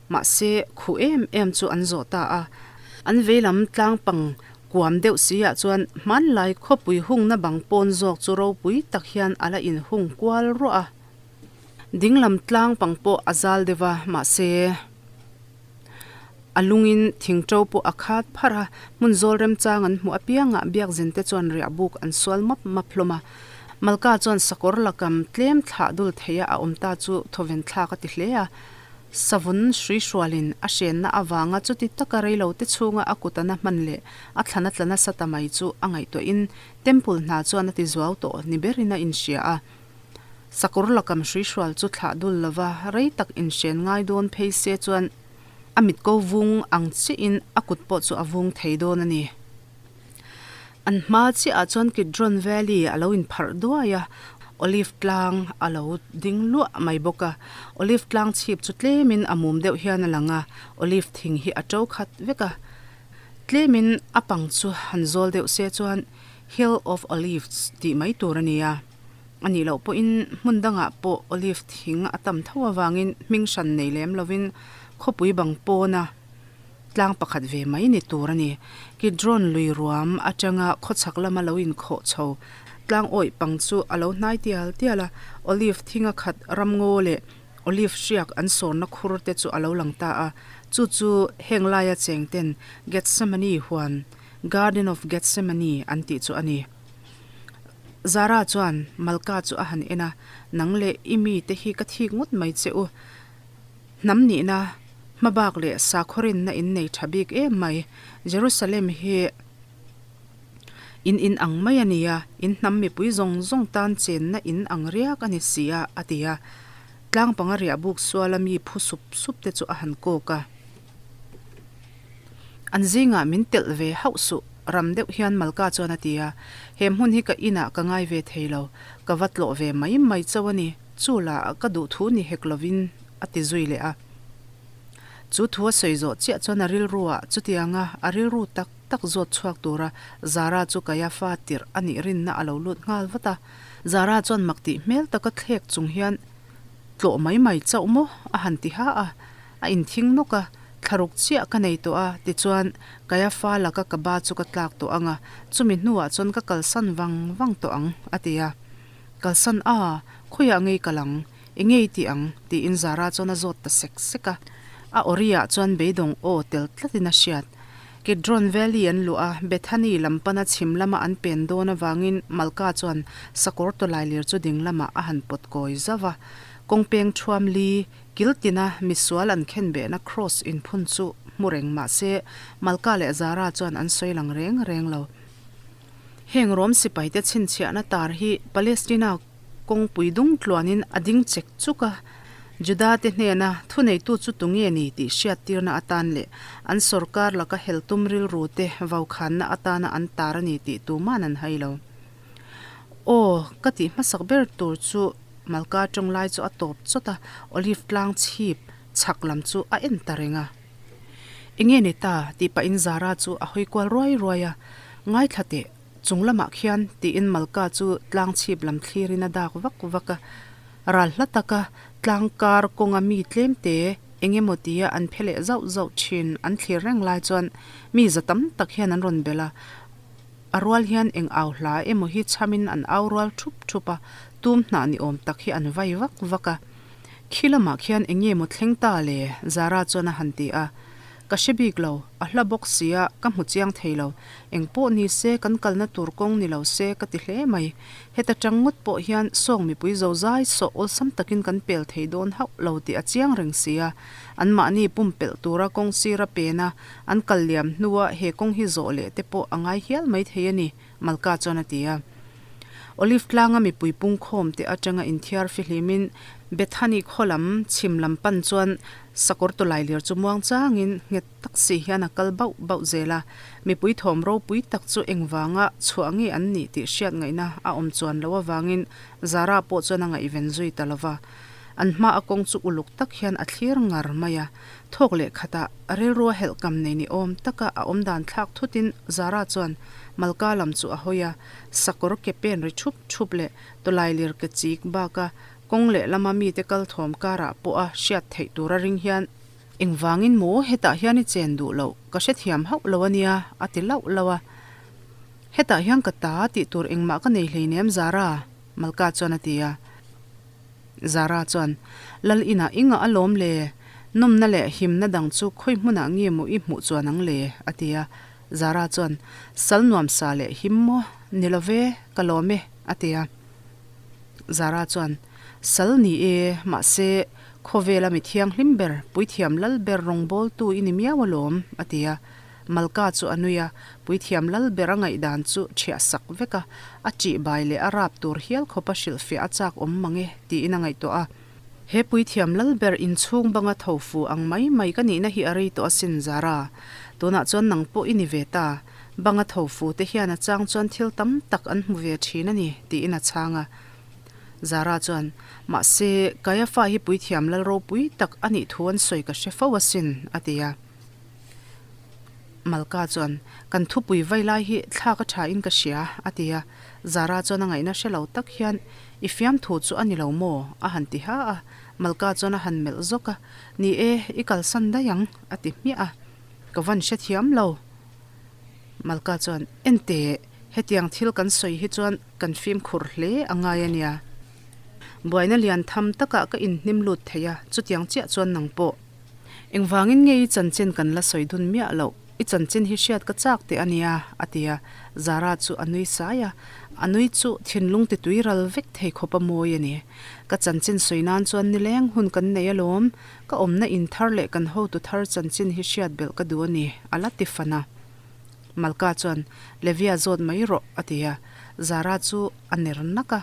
mahse khuh em em chu an zawh ta a. An veilam tlang pang kuam deuh si ah chuan hmanlai khawpui hungna bang pawn zawk chu ropui tak hian a la inhung kual ruah a. Dinglam tlang pang pawh a zal deuh a, mahse. A lungin thingṭo pawh a khat pharh a, hmun zawl remchang an hmuh apiangah biakzin te chuan riahbuk an sual map map hlawm a. Malka chuan sakawr lakam tlem thlah dul theia a awm ta chu thawven thlak a ti hle a. Savun hruihrualin a hrenna avanga chuti taka reilo te chhunga a kut ana hman leh a thlan a tla nasa ta mai chu a ngaihtuahin Temple hna chuan a ti zuau tawh ni berin a inhria a. Sakawr lakam hruihrual chu thlah dul lova rei tak inhren ngai dawn phei se chuan a mitko vung ang chiahin a kut pawh chu a vung thei dawn a ni. An hma chiahah chuan Kidron Valley a lo inpharh duai a, Olive tlang a lo ding luah mai bawk a. Olive tlang chhip chu tlemin a mum deuh hian a lang a, Olive thing hi a to khat vek a. Tlemin a pang chu han zawl deuh se chuan Hill of Olives tih mai tur a ni a. A nih loh pawhin hmun dangah pawh olive thing a tam tho avangin hming hran nei lem lovin khawpui bang pawna tlang pakhat ve mai ni tur a ni. Kidron lui ruam atanga khawchhak lama lo inkhawh chho tlang awih pang chu a lo hnai tial tial a, olive thinga khat ramngaw leh olive hriak an sawrna khur te chu a lo lang ta a, chu chu heng laia cheng ten Gethsemane huan, Garden of Gethsemane, an tih chu a ni. Zara chuan Malka chu a han en a, Nang leh i mite hi ka thik ngawt mai che u. Hnam nihna, hmabak leh sakhaw rinna in nei tha bik em mai. Jerusalem hi in in ang mai a nia, in hnam mipui zawng zawng tan chenna in ang riak a ni si a, a ti a. Tlang panga riah buk suala mi phu sup sup te chu a han kawk a. An zingah min telh ve hauh suh, ram deuh hian Malka chuan a ti a. He hmun hi ka inah ka ngai ve thei lo, ka va tlawh ve mai mai chauh a ni, chu lah ka duh thu ni hek lovin a ti zui leh a. Chu thu a sawi zawh chiah chuan a rilru ah chutianga a rilru tak tak zawt chhuak tura Zara chu Kaiafa tirh a nih rinna a lo lut nghal vat a. Zara chuan mak tih hmel taka thlek chung hian Tlawh mai mai chauh maw? a han ti ha a. A inthing nawk a, Thlaruk chiah ka nei tawh a, tichuan Kaiafa laka ka ba chu ka tlak tawh ang a, chumi hnuah chuan ka kalsan vang vang tawh ang, a ti a. Kalsan a, khawiah ngei kal ang? I ngei tih ang? tiin Zara chuan a zawt ta sek sek a. A awriah chuan beidawng aw tel tlatin a hriat. Kidron Valley an luh a, Bethany lam pana chhim lama an pen dawn avangin Malka chuan sakawr tawlailir chu ding lamah a han pawt kawi zauh a. Kawngpeng thuam li Kil tina misual an khenbehna Kross inphun chu hmu reng mah se, Malka leh Zara chuan an sawi lang reng reng lo. Heng Rom sipaite chhinchhiahna tar hi Palestina kawngpui dung tluanin a ding chek chuk a, Juda-te hnena thuneitu chu tunge ni tih hriattirna atan leh an sawrkar laka heltum rilrute vaukhanna atana an tar a ni tih tuman an hai lo. Aw, ka tih hmasak ber tur chu Malka tawng lai chu a tawp chawt a, Olive tlang chhip chhak lam chu a en ta reng a. Enge ni ta? tih pahin Zara chu a hawi kual ruai ruai a, Ngaithla teh, chung lamah khian tiin Malka chu tlang chhip lam thlirin a dak vak vak a. Ral hla taka tlang kar kawnga mi tlem te eng emaw tia an phe leh zauh zauh thin an thlir reng lai chuan mi za tam tak hian an rawn belh a. A rual hian eng au hla emaw hi chhamin an au rual thup thup a, tum hnah ni awm tak hi an vai vak vak a. Khi lamah khian eng nge maw thleng ta le? Zara chuan a han ti a. Ka hre bik lo, a hla bawk sia, ka hmu chiang thei lo. Eng pawh ni se kan kalna tur kawng ni lo se ka ti hle mai. Heta tang ngawt pawh hian sawng mipui zozai sawh awlsam takin kan pel thei dawn hauh lo tih a chiang reng sia. Anmahni pumpelh tura kawng sira pena an kal liam hnua he kawng hi zawh leh te pawh a ngai hial mai thei a ni, Malka chuan a ti a. Olive tlanga mipui pungkhawm te atanga inthiar fihlimin Bethany khaw lam chhim lam pan chuan sakawr tawlai lir chu muang changin nghet tak si hian a kal bauh bauh zel a. Mipui thawm ropui tak chu engvanga chhuah nge an nih tih hriat ngaihna a awm chuan loh avangin Zara pawh chuan a ngaihven zui ta lova. An hma a kawng chu uluk tak hian a thlir ngar mai a. Thawk leh khatah rilrua helhkam nei ni awm taka a awm dan thlak thutin Zara chuan Malka lam chu a hawi a, sakawr ke pen ri thup thup leh tawlai lir ke chik baka kawng leh lama mite kal thawm karah pawha hriat theih tura ring hian, Engvangin maw hetah hian i chen duh loh, ka hrethiam hauh lo a nia, a ti lauh lauh a. Hetah hian ka ta tih tur engmah ka nei hleinem Zara, Malka chuan a ti a. Zara chuan, Lal inah i ngah alawm le, nawmna leh himna dang chu khawi hmunah nge maw i hmuh chuan ang le? a ti a. Zara chuan, Sal nuamsa leh him maw? Ni lo ve, ka lawm e, a ti a. Zara chuan, Sal ni e, mahse, khawvela mi thianghlim ber, puithiam lal ber rawngbawltu i ni miau alawm, a ti a. Malka chu a nui a, puithiam lal ber a ngaihdan chu ṭhiah sak vek a, a ṭih bai leh a rap tur hial khawpa hrilhfiah a chak awm mang e tiin a ngaihtuah a. He puithiam lal ber inchhung banga tho fu ang mai mai ka nihna hi a rei tawh asin Zara. Tunah chuan nang pawh i ni ve ta. Banga tho fu te hian a chang chuan thil tam tak an hmu ve ṭhin a ni tiin a chhang a. Zara chuan, Mahse, Kaiafa hi puithiam lal ropui tak a nih thu an sawi ka hre fo asin a ti a. Malka chuan, Kan thupui vai lai hi thlak a tha in ka hria, a ti a. Zara chuan a ngaihna hre lo tak hian, I fiamthu chu a ni lo maw? a han ti ha a. Malka chuan a han melh zawk a, Ni e, i kalsan daih ang, a ti hmiah a. Ka van hrethiam lo. Malka chuan, Enteh, hetiang thil kan sawi hi chuan kan fimkhur hle a ngai a nia. Buaina lian tham takah ka inhnim lut thei a, chutiang chiah chuan nang pawh. Engvangin nge i chanchin kan la sawi dun miah loh? I chanchin hi hriat ka chak teh a nia, a ti a. Zara chu a nui sai a. A nui chu thinlung ti tui ral vek thei khawp a mawi a ni. Ka chanchin sawi nan chuan nileng hun kan nei alawm. Ka awmna in thar leh kan hotu thar chanchin hi hriat belh ka duh a ni, a la ti fan a. Malka chuan, Levia zawt mai rawh, a ti a. Zara chu a ner nak a.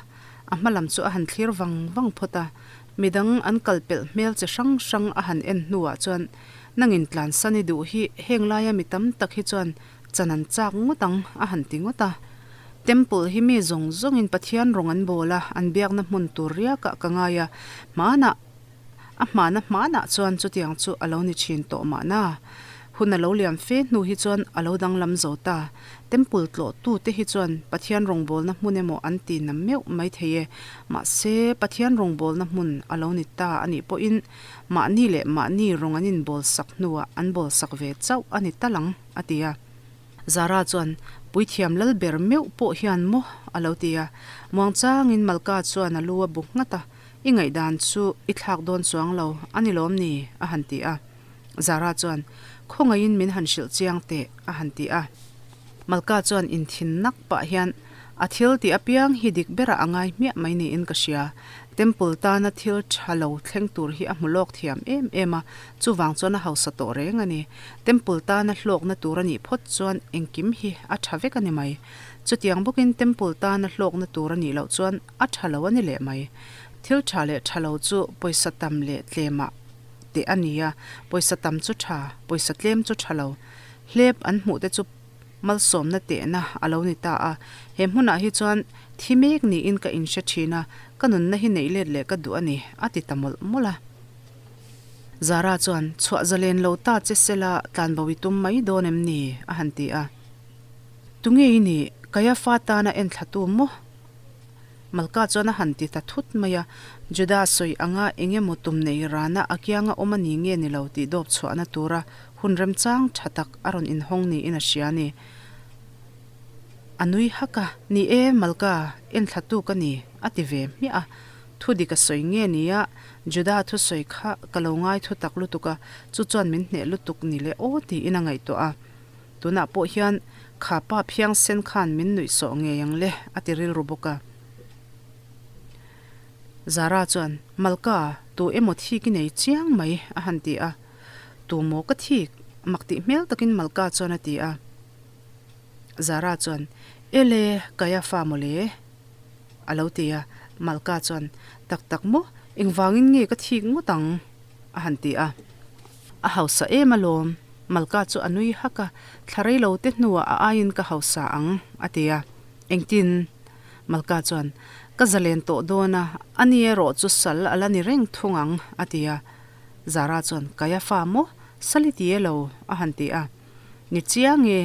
A hma lam chu a han thlir vang vang phawt a. Midang an kal pelh hmel chi hrang hrang a han en hnuah chuan, Nangin tlansan i duh hi heng laia mi tam tak hi chuan chan an chak ngawt ang, a han ti ngawt a. Temple hi mi zawng zawngin Pathian rawng an bawl a, an biakna hmun tur riakah ka ngai a, hmanah A hmana hmanah chuan chutiang chu a lo ni thin tawh mahna. Hun a lo liam fe hnu hi chuan a lo danglam zo ta. Temple tlawhtu te hi chuan Pathian rawngbawlna hmun emaw an ti na meuh mai thei e. Mahse, Pathian rawngbawlna hmun a lo ni ta a nih pawhin mahni leh mahni rawng an inbawlsak hnuah an bawlsak ve chauh a ni tal ang, a ti a. Zara chuan, Puithiam lal ber meuh pawh hian maw? a lo ti a. Muangchangin Malka chuan a lu a bu nghat a. I ngaihdan chu i thlak dawn chuang lo a ni lawm ni? a han ti a. Zara chuan, Khawngaihin min han hrilh chiang teh, a han ti a. Malka chuan inthin nak pah hian, A thil tih apiang hi dik berah a ngai hmiah mai niin ka hria. Temple tana thil tha lo thleng tur hi a hmu lawk thiam em em a, chuvang chuan a hausa tawh reng a ni. Temple tana hlawkna tur a nih phawt chuan engkim hi a tha vek a ni mai. Chutiang bawkin Temple tana hlawkna tur a nih loh chuan A tha lo a ni leh mai. Thil tha leh tha lo chu pawisa tam leh tlemah teh a ni a, pawisa tam chu tha, pawisa tlem chu tha lo. Hlep an hmuh te chu malsawmna tehna a lo ni ta a. He hmunah hi chuan thi mek niin ka inhre thin a, ka nunna hi neih let leh ka duh a ni, a ti ta mawlh mawlh a. Zara chuan, Chhuah zalen lo ta che sela tlanbo i tum mai dawn em ni? a han ti a. Tunge i nih? Kaiafa tana enthlatu maw? Malka chuan a han ti ta thut mai a, Juda sawi anga eng emaw tum nei rana a kianga awm a ni nge ni lo tih dawp chhuahna tura hun remchang tha tak a rawn inhawng niin a hria a ni. A nui hak a, Ni e, Malka, enthlatu ka ni, a ti ve hmiah a. Thu dik a sawi nge nia, Juda thusawi kha ka lo ngai thu tak lutuk a, chu chuan min hneh lutuk ni le aw tiin a ngaihtuah a. Tunah pawh hian kha pa phiangsen khan min nuih sawh ngei ang le a ti rilru bawk a. Zara chuan, Malka, tu emaw thik i nei chiang mai a han ti a. Tu maw ka thik? Mak tih hmel takin Malka chuan a ti a. Zara chuan, Ele, Kaiafa mawle. A lo ti a, Malka chuan, Tak tak maw? Engvangin nge ka thik ngawt ang? a han ti a. A hausa em alawm. Malka chu a nui hak a, Thla rei lo te hnuah a aiin ka hausa ang, a ti a. Engtin? Malka chuan, Ka zalen tawh dawn a, ani erawh chu sal a la ni reng thung ang, a ti a. Zara chuan, Kaiafa maw? Sal i ti e lo, a han ti a. Ni chiang e,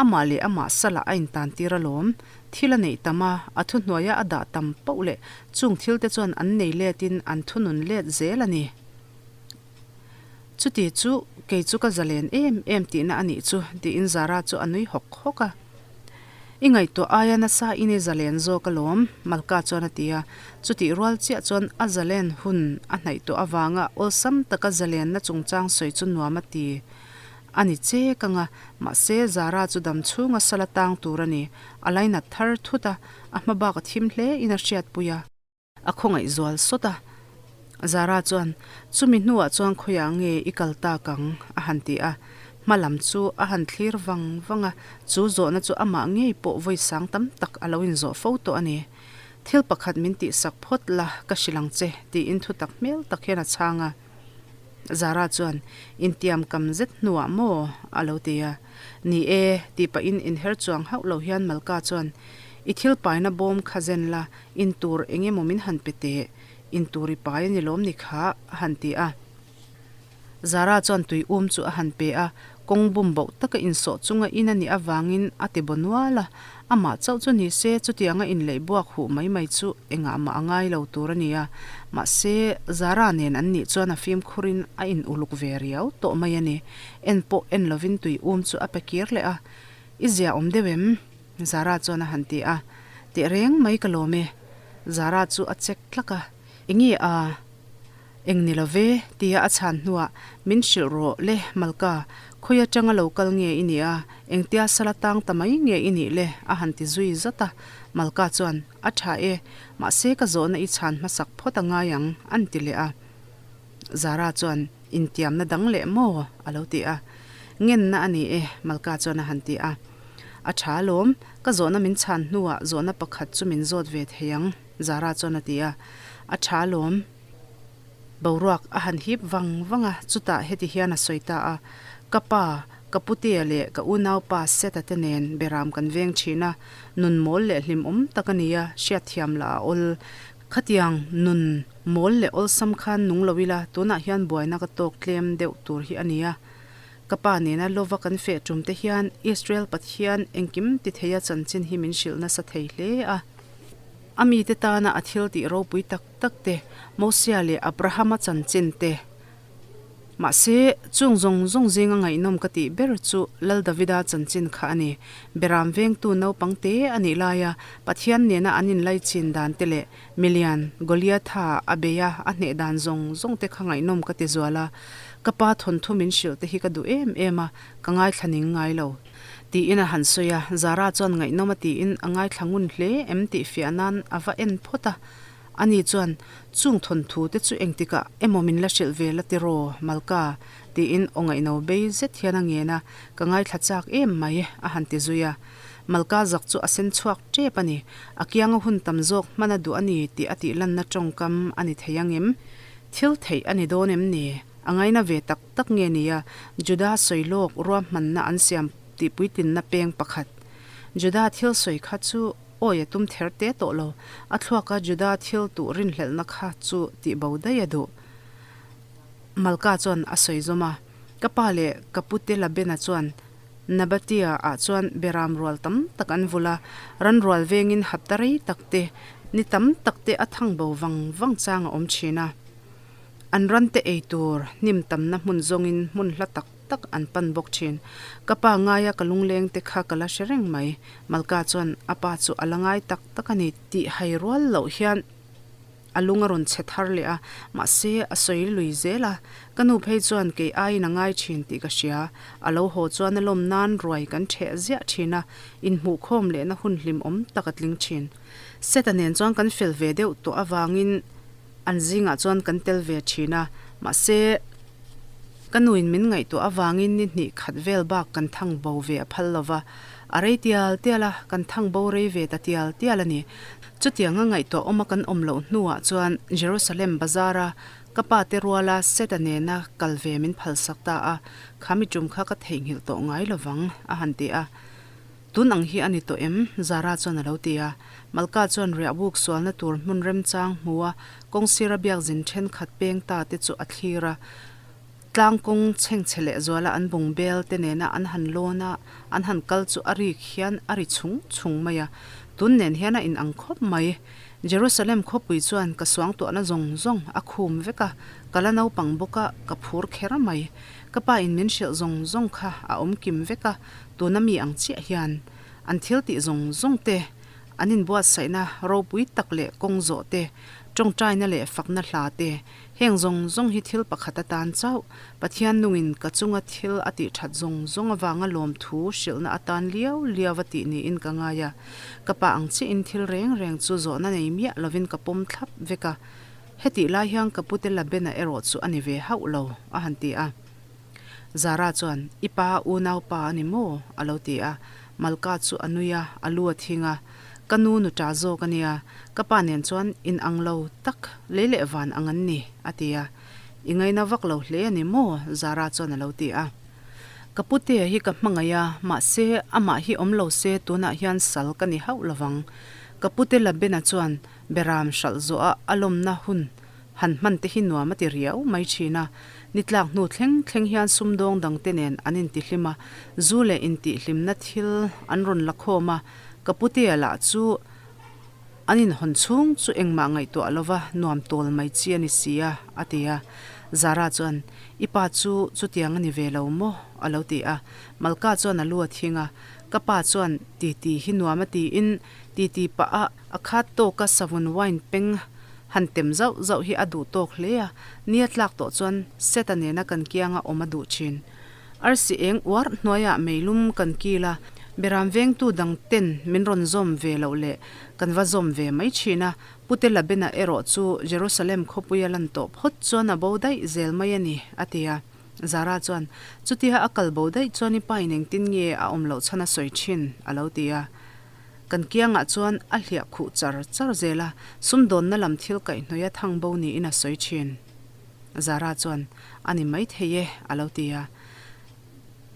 amah leh amah salah a intantir alawm. Thil a neih tam a, a thuhnuaia a dah tam poh leh chung thilte chuan an nei letin an thunun let zel a ni. Chuti chu kei chu ka zalen em em tihna a nih chu, tiin Zara chu a nui hawk hawk a. I ngaihtuah aia nasa in i zalen zawk alawm, Malka chuan a ti a. Chutih rual chiah chuan a zalen hun a hnaih tawh avanga awlsam taka zalenna chungchang sawi chu nuam a ti. A ni che kang a, mahse Zara chu dam chhunga sala tang tur a ni. A lainat thar thut a, a hma bak a thim hle in a hriatpui a. A khawngaih zual sawt a. Zara chuan, Chumi hnuah chuan khawiah nge i kal tak ang? a han ti a. Hma lam chu a han thlir vang vang a, chu zawhna chu amah ngei pawh vawi sang tam tak a lo inzawh fo tawh a ni. Thil pakhat min tihsak phawt la, ka hrilh ang che, tiin thutak hmel tak hian a chhang a. Zara chuan, Intiam kam zet hnuah maw? a lo ti a. Ni e, tih pahin inher chuang hauh lo hian Malka chuan, I thil paina bawm kha zen la, in tur eng emaw min han pe teh, in tur i pai a ni lawm ni kha, a han ti a. Zara chuan tui um chu a han pe a, kawng bum boh taka insawh chunga in a nih avangin a ti baw nual a. Amah chauh chu ni se, chutianga inleih buak huh mai mai chu engah mah a ngai lo tur a ni a. Mahse, Zara nen an nih chuan a fimkhurin a in uluk ve riau tawh mai a ni. En pawh en lovin tui um chu a pe kir leh a. I zia awm deuh em? Zara chuan a han ti a. Teh reng mai ka lawm e. Zara chu a chek tlak a. Enge a? Eng ni lo ve, tia a chhan hnuah, Min hrilh rawh le, Malka, khawi atanga lo kal nge i nih a, engtia sala tang ta mai nge i nih le? a han ti zui zat a. Malka chuan, A tha e, mahse ka zawhna i chhan hmasak phawt a ngai ang, an ti leh a. Zara chuan, Intiamna dang leh maw? a lo ti a. Ngenna a ni e, Malka chuan a han ti a. A tha alawm, ka zawhna min chhan hnuah zawhna pakhat chu min zawt ve thei ang, Zara chuan a ti a. A tha alawm. Boruak a han hip vang vang a, chutah heti hian a sawi ta a, Ka pa, ka putea leh ka unaupa Seta te nen beram kan veng thin a, nun mawl leh hlimawm tak a ni a, hriatthiam lah a awl. Khatiang nun mawl leh awlsam khan nung lo ila, tunah hian buaina ka tawk tlem deuh tur hi a ni a. Ka pa nena lova kan feh tum te hian Israel Pathian engkim ti theia chanchin hi min hrilh nasa thei hle a. A mite tana a thil tih ropui tak tak te, Mosia leh Abrahama chanchin te. Mahse, chung zawng zawng zinga ngaihnawm ka tih ber chu Lal Davida chanchin kha a ni. Beram vengtu naupang te a nih laia Pathian nena an inlaichin dan te leh milian Goliatha a beia a hneh dan zawng zawng te kha ngaihnawm ka ti zual a. Ka pa thawnthu min hrilh te hi ka duh em em a, ka ngaithla ning ngai lo. Tiin a han sawi a, Zara chuan ngaihnawm a tiin a ngaithla ngun hle em tih fiah nan a va en phawt a. Ani chuan, Chung thawnthu te chu engtikah emaw min la hrilh ve la tiraw, Malka? tiin aw ngaihno bei zet hian a ngen a, Ka ngaithla chak em mai, a han ti zui a. Malka zak chu a sen chhuak tep a ni. A kianga hun tam zawk hman a duh a ni tih a tih lanna tawngkam a ni thei angem? Thil theih a ni dawn em ni? A ngaina ve tak tak nge nia, Juda sawi lawk ruahmanna an siam tih puitlinna peng pakhat. Juda thil sawi kha chu awi a tum ther te tawh lo, a thluaka Juda thil tuh rinhlelhna kha chu tih bo daih a duh. Malka chuan a sawi zawm a, Ka pa leh ka pute Labena chuan Nabatea ah chuan beram rual tam tak an vulh a, ran rual vengin hapta rei tak te, ni tam tak te a thang bo vang vang chang a awm thin a. An rante ei tur hnim tamna hmun zawngin hmun hla tak tak an pan bawk thin. Ka pa ngaia ka lungleng te kha ka la hre reng mai. Malka chuan a pa chu a la ngai tak tak a ni tih hai rual loh hian A lung a rawn chhe thar leh a, mahse a sawi lui zel a. Ka nu phei chuan kei aiin a ngai thin tih ka hria. A lo haw chuan a lawm nan ruai kan ṭheh ziah thin a, inhmuhkhawm lehna hun hlimawm tak a tling thin. Seta nen chuan kan fel ve deuh tawh avangin an zingah chuan kan tel ve thin a, mahse ka nuin min ngaihtuah avangin ni hnih khat vel bak kan thang bo ve a phal lo va, a rei tial tial a, kan thang bo rei ve ta tial tial a ni. Chutianga ngaihtuah awma kan awm loh hnuah chuan Jerusalem bazara ka pa te ruala Seta nena kal ve min phalsak ta a, kha mi tum kha ka theihnghilh tawh ngai lo vang, a han ti a. Tun ang hi a ni tawh em? Zara chuan a lo ti a. Malka chuan riahbuk sualna tur hmun remchang hmu a, kawngsira biakzin thenkhat peng ta te chu a thlir a. Tlang kawng chhengchhe leh zuala an bung bel te nena an han lawn a, an han kal chu a rik hian a ri chhung chhung mai a. Tun nen hian a inang khawp mai. Jerusalem khawpui chuan ka suangtuahna zawng zawng a khum vek a, ka la naupang bawk a, ka phur kher mai. Ka pa in min hrilh zawng zawng kha a awm kim vek a, tuna mi ang chiah hian an thil tih zawng zawng te, an inbuatsaihna ropui tak leh kawng zawh te, tawngtaina leh fakna hla te, heng zawng zawng hi thil pakhat atan chauh Pathian nungin ka chunga thil a tih that zawng zawng avanga lawmthu hrilhna atan liau liau a tih niin ka ngai a. Ka pa ang chiahin thil reng reng chu zawhna nei miah lovin ka pawm thlap vek a. Hetih lai hian ka pute Labena erawh chu a ni ve hauh lo, a han ti a. Zara chuan, I pa unaupa a ni maw? a lo ti a. Malka chu a nui a, a lu a thing a. Ka nu nu ta zawk a nia, ka pa nen chuan in ang lo tak, lei leh van ang an ni, a ti a. I ngaina vak lo hle a ni maw? Zara chuan a lo ti a. Ka putea hi ka hmangaih a, mahse amah hi awm lo se tunah hian sal ka ni hauh lovang. Ka pute Labena chuan Beram hralh zawh a a lawmna hun han hman te hi nuam a ti riau mai thin a. Ni tlak hnu thleng thleng hian sumdawng dang te nen an intihlim a, zu leh intihhlimna thil an rawn la khawm a, ka putea lah chu an inhawn chhung chu engmah ngaihtuah lova nuam tawl mai chi a ni si a, a ti a. Zara chuan, I pa chu chutiang a ni ve lo maw? a lo ti a. Malka chuan a lu a thing a, Ka pa chuan titi hi nuam a tiin Titi pah a, a khat tawka savun wine peng han tem zauh zauh hi a duh tawk hle a, ni a tlak tawh chuan Seta nena kan kianga awm a duh thin. Arsi eng uar hnuaiah meilum kan kil a, beram vengtu dang ten min rawn zawm ve loh leh kan va zawm ve mai thin a, Pute Labena erawh chu Jerusalem khawpuia lan tawh phawt chuan a bo daih zel mai a ni, a ti a. Zara chuan, Chutia a kal bo daih chuan i pa in engtin nge a awm loh chhan a sawi thin? a lo ti a. Kan kiangah chuan a hliah khuh char char zel a, sumdawnna lam thil kaihhnawih a thang bo niin a sawi thin. Zara chuan, A ni maithei e, a lo ti a.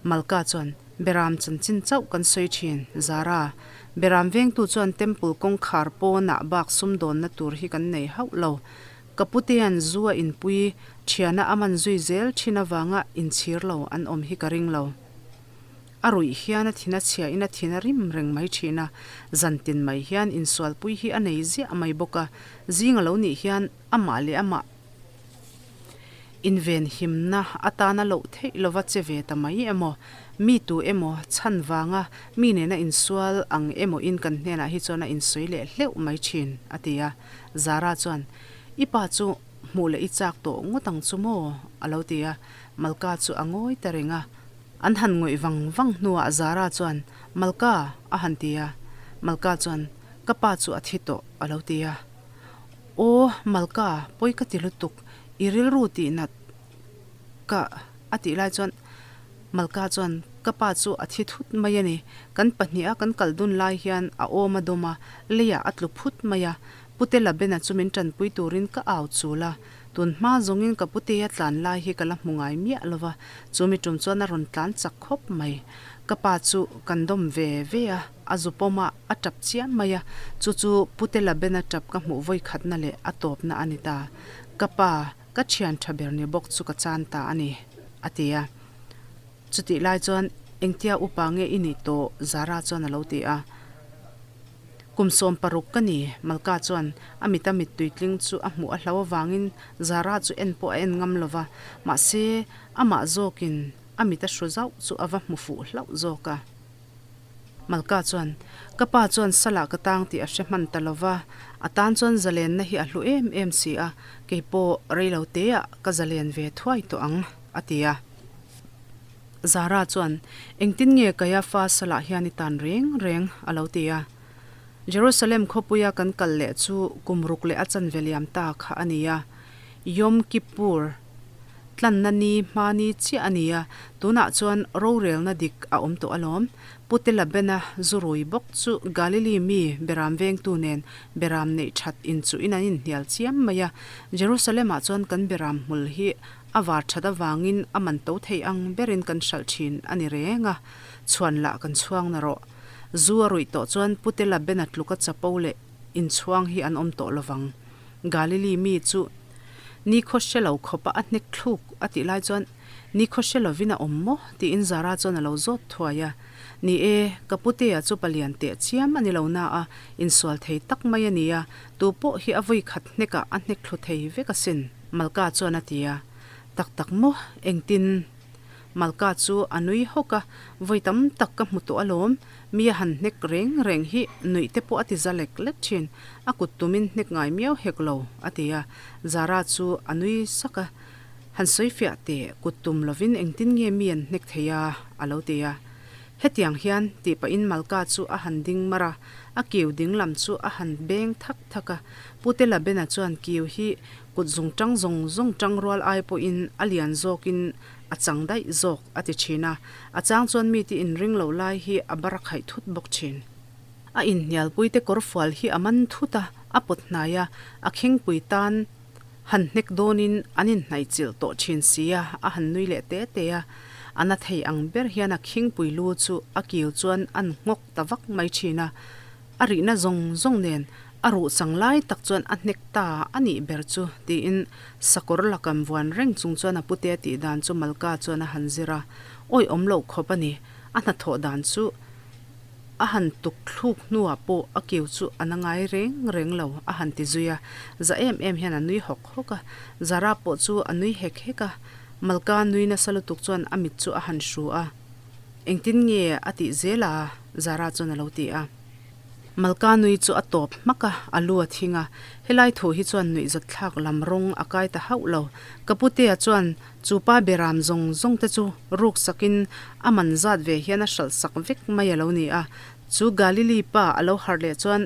Malka chuan, Beram chanchin chauh kan sawi thin, Zara. Beram vengtu chuan Temple kawngkhar pawnah bak sumdawnna tur hi kan nei hauh lo. Ka putea'n zu a inpui thiana a man zui zel thin avanga inchhir lo an awm hi ka ring lo. A ruih hian a thin a chhia in a thin a rim reng mai thin a, zan tin mai hian insualpui hi a nei ziah mai bawk a, zing a lo nih hian amah leh amah inven himna atana loh theih lova che ve ta mai emaw, mi tu emaw chhan vanga mi nena insual ang emaw in kan hnenah hi chuan a insawi leh hleuh mai thin, a ti a. Zara chuan, I pa chu hmuh leh i chak tawh ngawt ang chu maw? a lo ti a, Malka chu a ngawi ta reng a. An han ngawih vang vang hnuah Zara chuan, Malka! a han ti a. Malka chuan, Ka pa chu a thi tawh, a lo ti a. Aw, Malka, pawi ka ti lutuk, i rilru tih nat ka, a tih lai chuan Malka chuan, Ka pa chu a thi thut mai a ni. Kan pahniha kan kal dun lai hian a awm a dawm a, leiah a tlu phut mai a. Pute Labena chu min tanpui turin ka au chul a. Tun hma zawngin ka putea tlan lai hi ka la hmu ngai miah lo va, chu mi tum chuan a rawn tlan chak khawp mai. Ka pa chu kan dawm ve ve a, a zu pawm a, a tap chiam mai a, chu chu Pute Labena tap ka hmuh vawi khatna leh a tawpna a ni ta. Ka pa, ka thian tha ber ni bawk chu ka chan ta a ni, a ti a. Chutih lai chuan, Engtia upa nge i nih tawh? Zara chuan a lo ti a. Kum 16 ka ni, Malka chuan a mita mittui tling chu a hmuh a hlau avangin Zara chu en pawh a en ngam lo va, mahse amah zawkin a mita hru zauh chu a va hmu fuh hlauh zawk a. Malka chuan, Ka pa chuan salah ka tang tih a hre hman ta lo va, a tan chuan zalenna hi a hlu em em si a, kei pawh rei lo teah ka zalen ve thuai tawh ang, a ti a. Zara chuan, Engtin nge Kaiafa salah hian i tan reng reng? a lo ti a. Jerusalem khawpuia kan kal leh chu kum ruk leh a chanve liam ta kha a ni a. Yom Kippur tlanna ni hma ni chiah a ni a, tunah chuan rorelna dik a awm tawh alawm. Pute Labena zu rui bawk chu Galili mi beram vengtu nen beram neih that inchuhin an inhnial chiam mai a. Jerusalem-ah chuan kan beram hmul hi a var that avangin a man to thei ang berin kan hralh thin a ni reng a, chhuan lah kan chhuang na rawh. Zu a ruih tawh chuan Pute Labena tluka chapo leh inchhuang hi an awm tawh lovang. Galili mi chu nikhaw hre lo khawpa a hnek thluk a tih lai chuan nikhaw hre lovin a awm maw? tiin Zara chuan a lo zawt thuai a. Ni e, ka putea chu palian teh chiam a ni lo na a, insual thei tak mai a ni a, tu pawh hi a vawi khat hnekah a hnek thlu thei vek asin, Malka chuan a ti a. Tak tak maw? Engtin? Malka chu a nui hawk a, vawi tam tak ka hmu tawh alawm, mi a han hnek reng reng hi nuih te pawh a ti za lek lek thin, a kut tumin hnek ngai miau hek lo, a ti a. Zara chu a nui sak a, Han sawi fiah teh, kut tum lovin engtin nge mi an hnek thei a? a lo ti a. Hetiang hian, tih pahin Malka chu a han ding mar a, a kiu ding lam chu a han beng thak thak a. Pute Labena chuan kiu hi kut zung tang zawng zawng tang rual ai pawhin a lian zawkin a chang daih zawk a ti thin a, a chang chuan mite inring lo lai hi a bar a khaih thut bawk thin. A inhnialpuite kawrfual hi a man thut a, a pawt hnai a, a khengpui tan han hnek dawnin an inhnaihchilh tawh thin si a, a han nui leh te te a. A na thei ang ber hian a khingpui lu chu a kiu chuan an nghawk ta vak mai thin a. A rihna zawng zawng nen a ruh chang lai tak chuan a hnek ta a nih ber chu tiin sakawr lakam vuan reng chung chuan a pute tih dan chu Malka chuan a han zir a, awi awm loh khawp a ni, a hnathawh dan chu a han tuk thluk hnuah pawh a kiu chu a na ngai reng reng lo a han ti zui a, za em em hian a nui hawk hawk a, Zara pawh chu a nui hek hek a, Malka nui nasa lutuk chuan a mit chu a han hru a. Engtin nge a tih zel a? Zara chuan a lo ti a. Malka nui chu a tawp hmak a, a lu a thing a. Helai thu hi chuan nuihzatthlak lam rawng a kai ta hauh lo. Ka putea chuan chu pa beram zawng zawng te chu ruk sakin a man zat ve hian a hralh sak vek mai a lo ni a. Chu Galili pa a lo harh leh chuan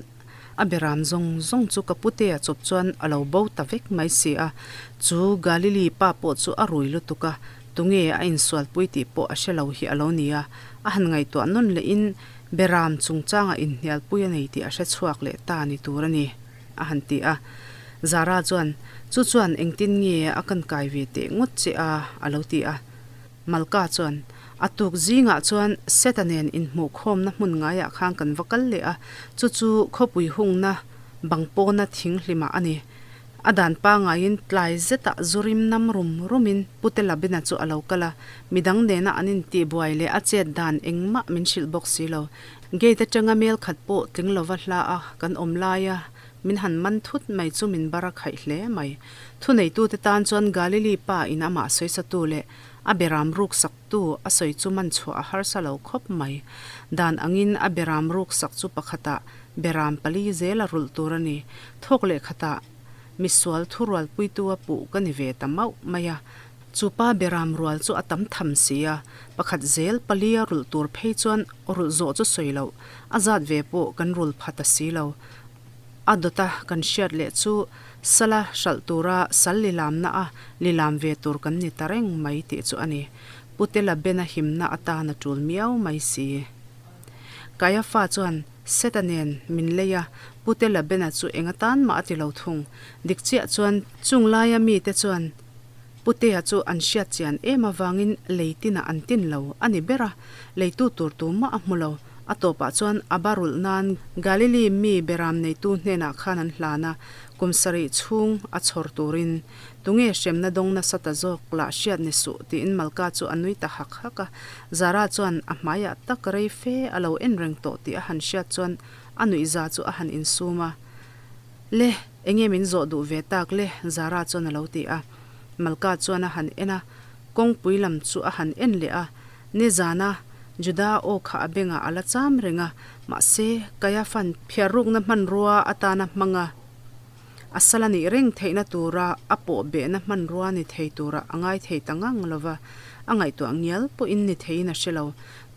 A beram zawng zawng chu ka putea chawp chuan a lo bo ta vek mai si a, chu Galili pa pawh chu a rui lutuk a, tunge a insualpui tih pawh a hre lo hi a lo ni a, a han ngaihtuah nawn lehin beram chungchangah inhnialpui a nei tih a hre chhuak leh ta ni tur a ni, a han ti a. Zara chuan, Chu chuan engtin nge a kan kai ve teh ngawt che a? a lo ti a. Malka chuan, A tuk zingah chuan Seta nen inhmuhkhawmna hmun ngaiah khan kan va kal leh a, chu chu khawpui hungna bang pawna thing hlimah a ni. A dan pangaiin tlai zetah zu rim nam rum rumin Pute Labina chu a lo kal a, midang nena an intihbuai leh a chet dan engmah min hrilh bawk si lo. Gate atanga mel khat pawh tling lova hla a kan awm laia min han man thut mai chu min bar a khaih hle mai. Thuneitute tan chuan Galili pa in amah sawisatu leh a beram ruk saktu a sawi chu man chhuah a harsa lo khawp mai. Dan angin a beram ruk sak chu pakhatah beram pali zel a rulh tur a ni. Thawk leh khatah misual thurualpuitu a puh ka ni ve ta mauh mai a. Chu pa beram rual chu a tam tham si a, pakhat zel pali a rulh tur phei chuan rulh zawh chu sawi loh, a zat ve pawh kan rul pha ta si lo. A dawta kan hriat leh chu sala hralh tura sal lilamna a lilam ve tur kan ni ta reng mai tih chu a ni. Putela Bena himna atan a tul miau mai si. Kaiafa chuan Seta nen min lei a, Putela Bena chu eng atan mah a ti lo thung. Dik chiah chuan chung laia mite chuan Putea chu an hriat chian em avangin lei tinah an tin lo a ni ber a, leitu tur tumah a hmu lo. A tawpah chuan a ba rulh nan Galili mi beram neitu hnenah khan an hlan a, kum sarih chhung a chhawr turin. Tunge hremna dawng nasa ta zawk lah hriat ni suh tiin Malka chu a nui ta hak hak a. Zara chuan a hmaiah tak rei fe a lo en reng tawh tih a han hriat chuan a nuihza chu a han insum a. Le, enge min zawh duh ve tak le? Zara chuan a lo ti a. Malka chuan a han en a, kawngpui lam chu a han en leh a. Nizana Juda aw kha a bengah a la cham reng a, mahse, Kaiafan phiarrukna hmanrua atana hmang a, a sal a nih reng theihna tura a pawh behna hmanrua ni thei tura a ngai thei ta ngang lo va, a ngaihtuah ngial pawhin ni theiin a hre lo.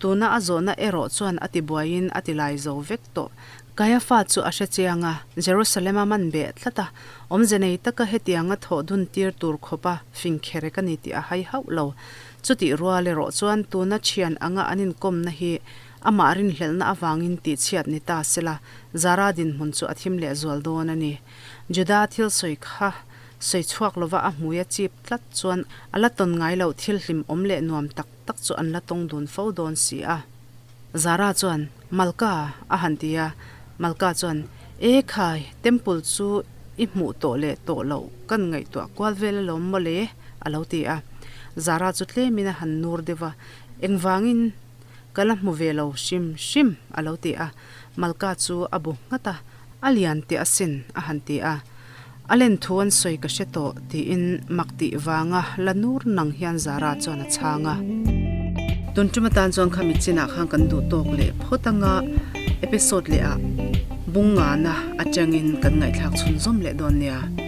Tuna a zawhna erawh chuan a tibuaiin a tilai zo vek tawh. Kaiafa chu a hre chiang a, Jerusalem-a man beh tlat a, awmze nei taka hetianga thawh dun tir tur khawpa fing kherek a ni tih a hai hauh lo. Chutih rual erawh chuan tuna thian anga an inkawmna hi amah rinhlelhna avangin tihchhiat ni ta sela, Zara dinhmun chu a thim lehzual dawn a ni. Juda thil sawi kha sawi chhuak lova a hmui a chip tlat chuan a la tawn ngai loh thil hlimawm leh nuam tak tak chu an la tawng dun fo dawn si a. Zara chuan, Malka, a han ti a. Malka chuan, E khai, temple chu i hmuh tawh leh tawh loh kan ngaihtuah kual vel alawm mawle, a lo ti a. Zara chu tlemin a han nur deuh a, Engvangin ka la hmu ve lo hrim hrim, a lo ti a. Malka chu a bu nghat a, A lian teh asin, a han ti a. A len thu an sawi ka hre tawh, tiin mak tih vanga la nur nang hian Zara chuan a chhang a. Tun tum atan chuan khami chinah khan kan duh tawk leh phawt anga episode leh ah bung ngana atangin kan ngaihthlak chhunzawm leh dawn nia.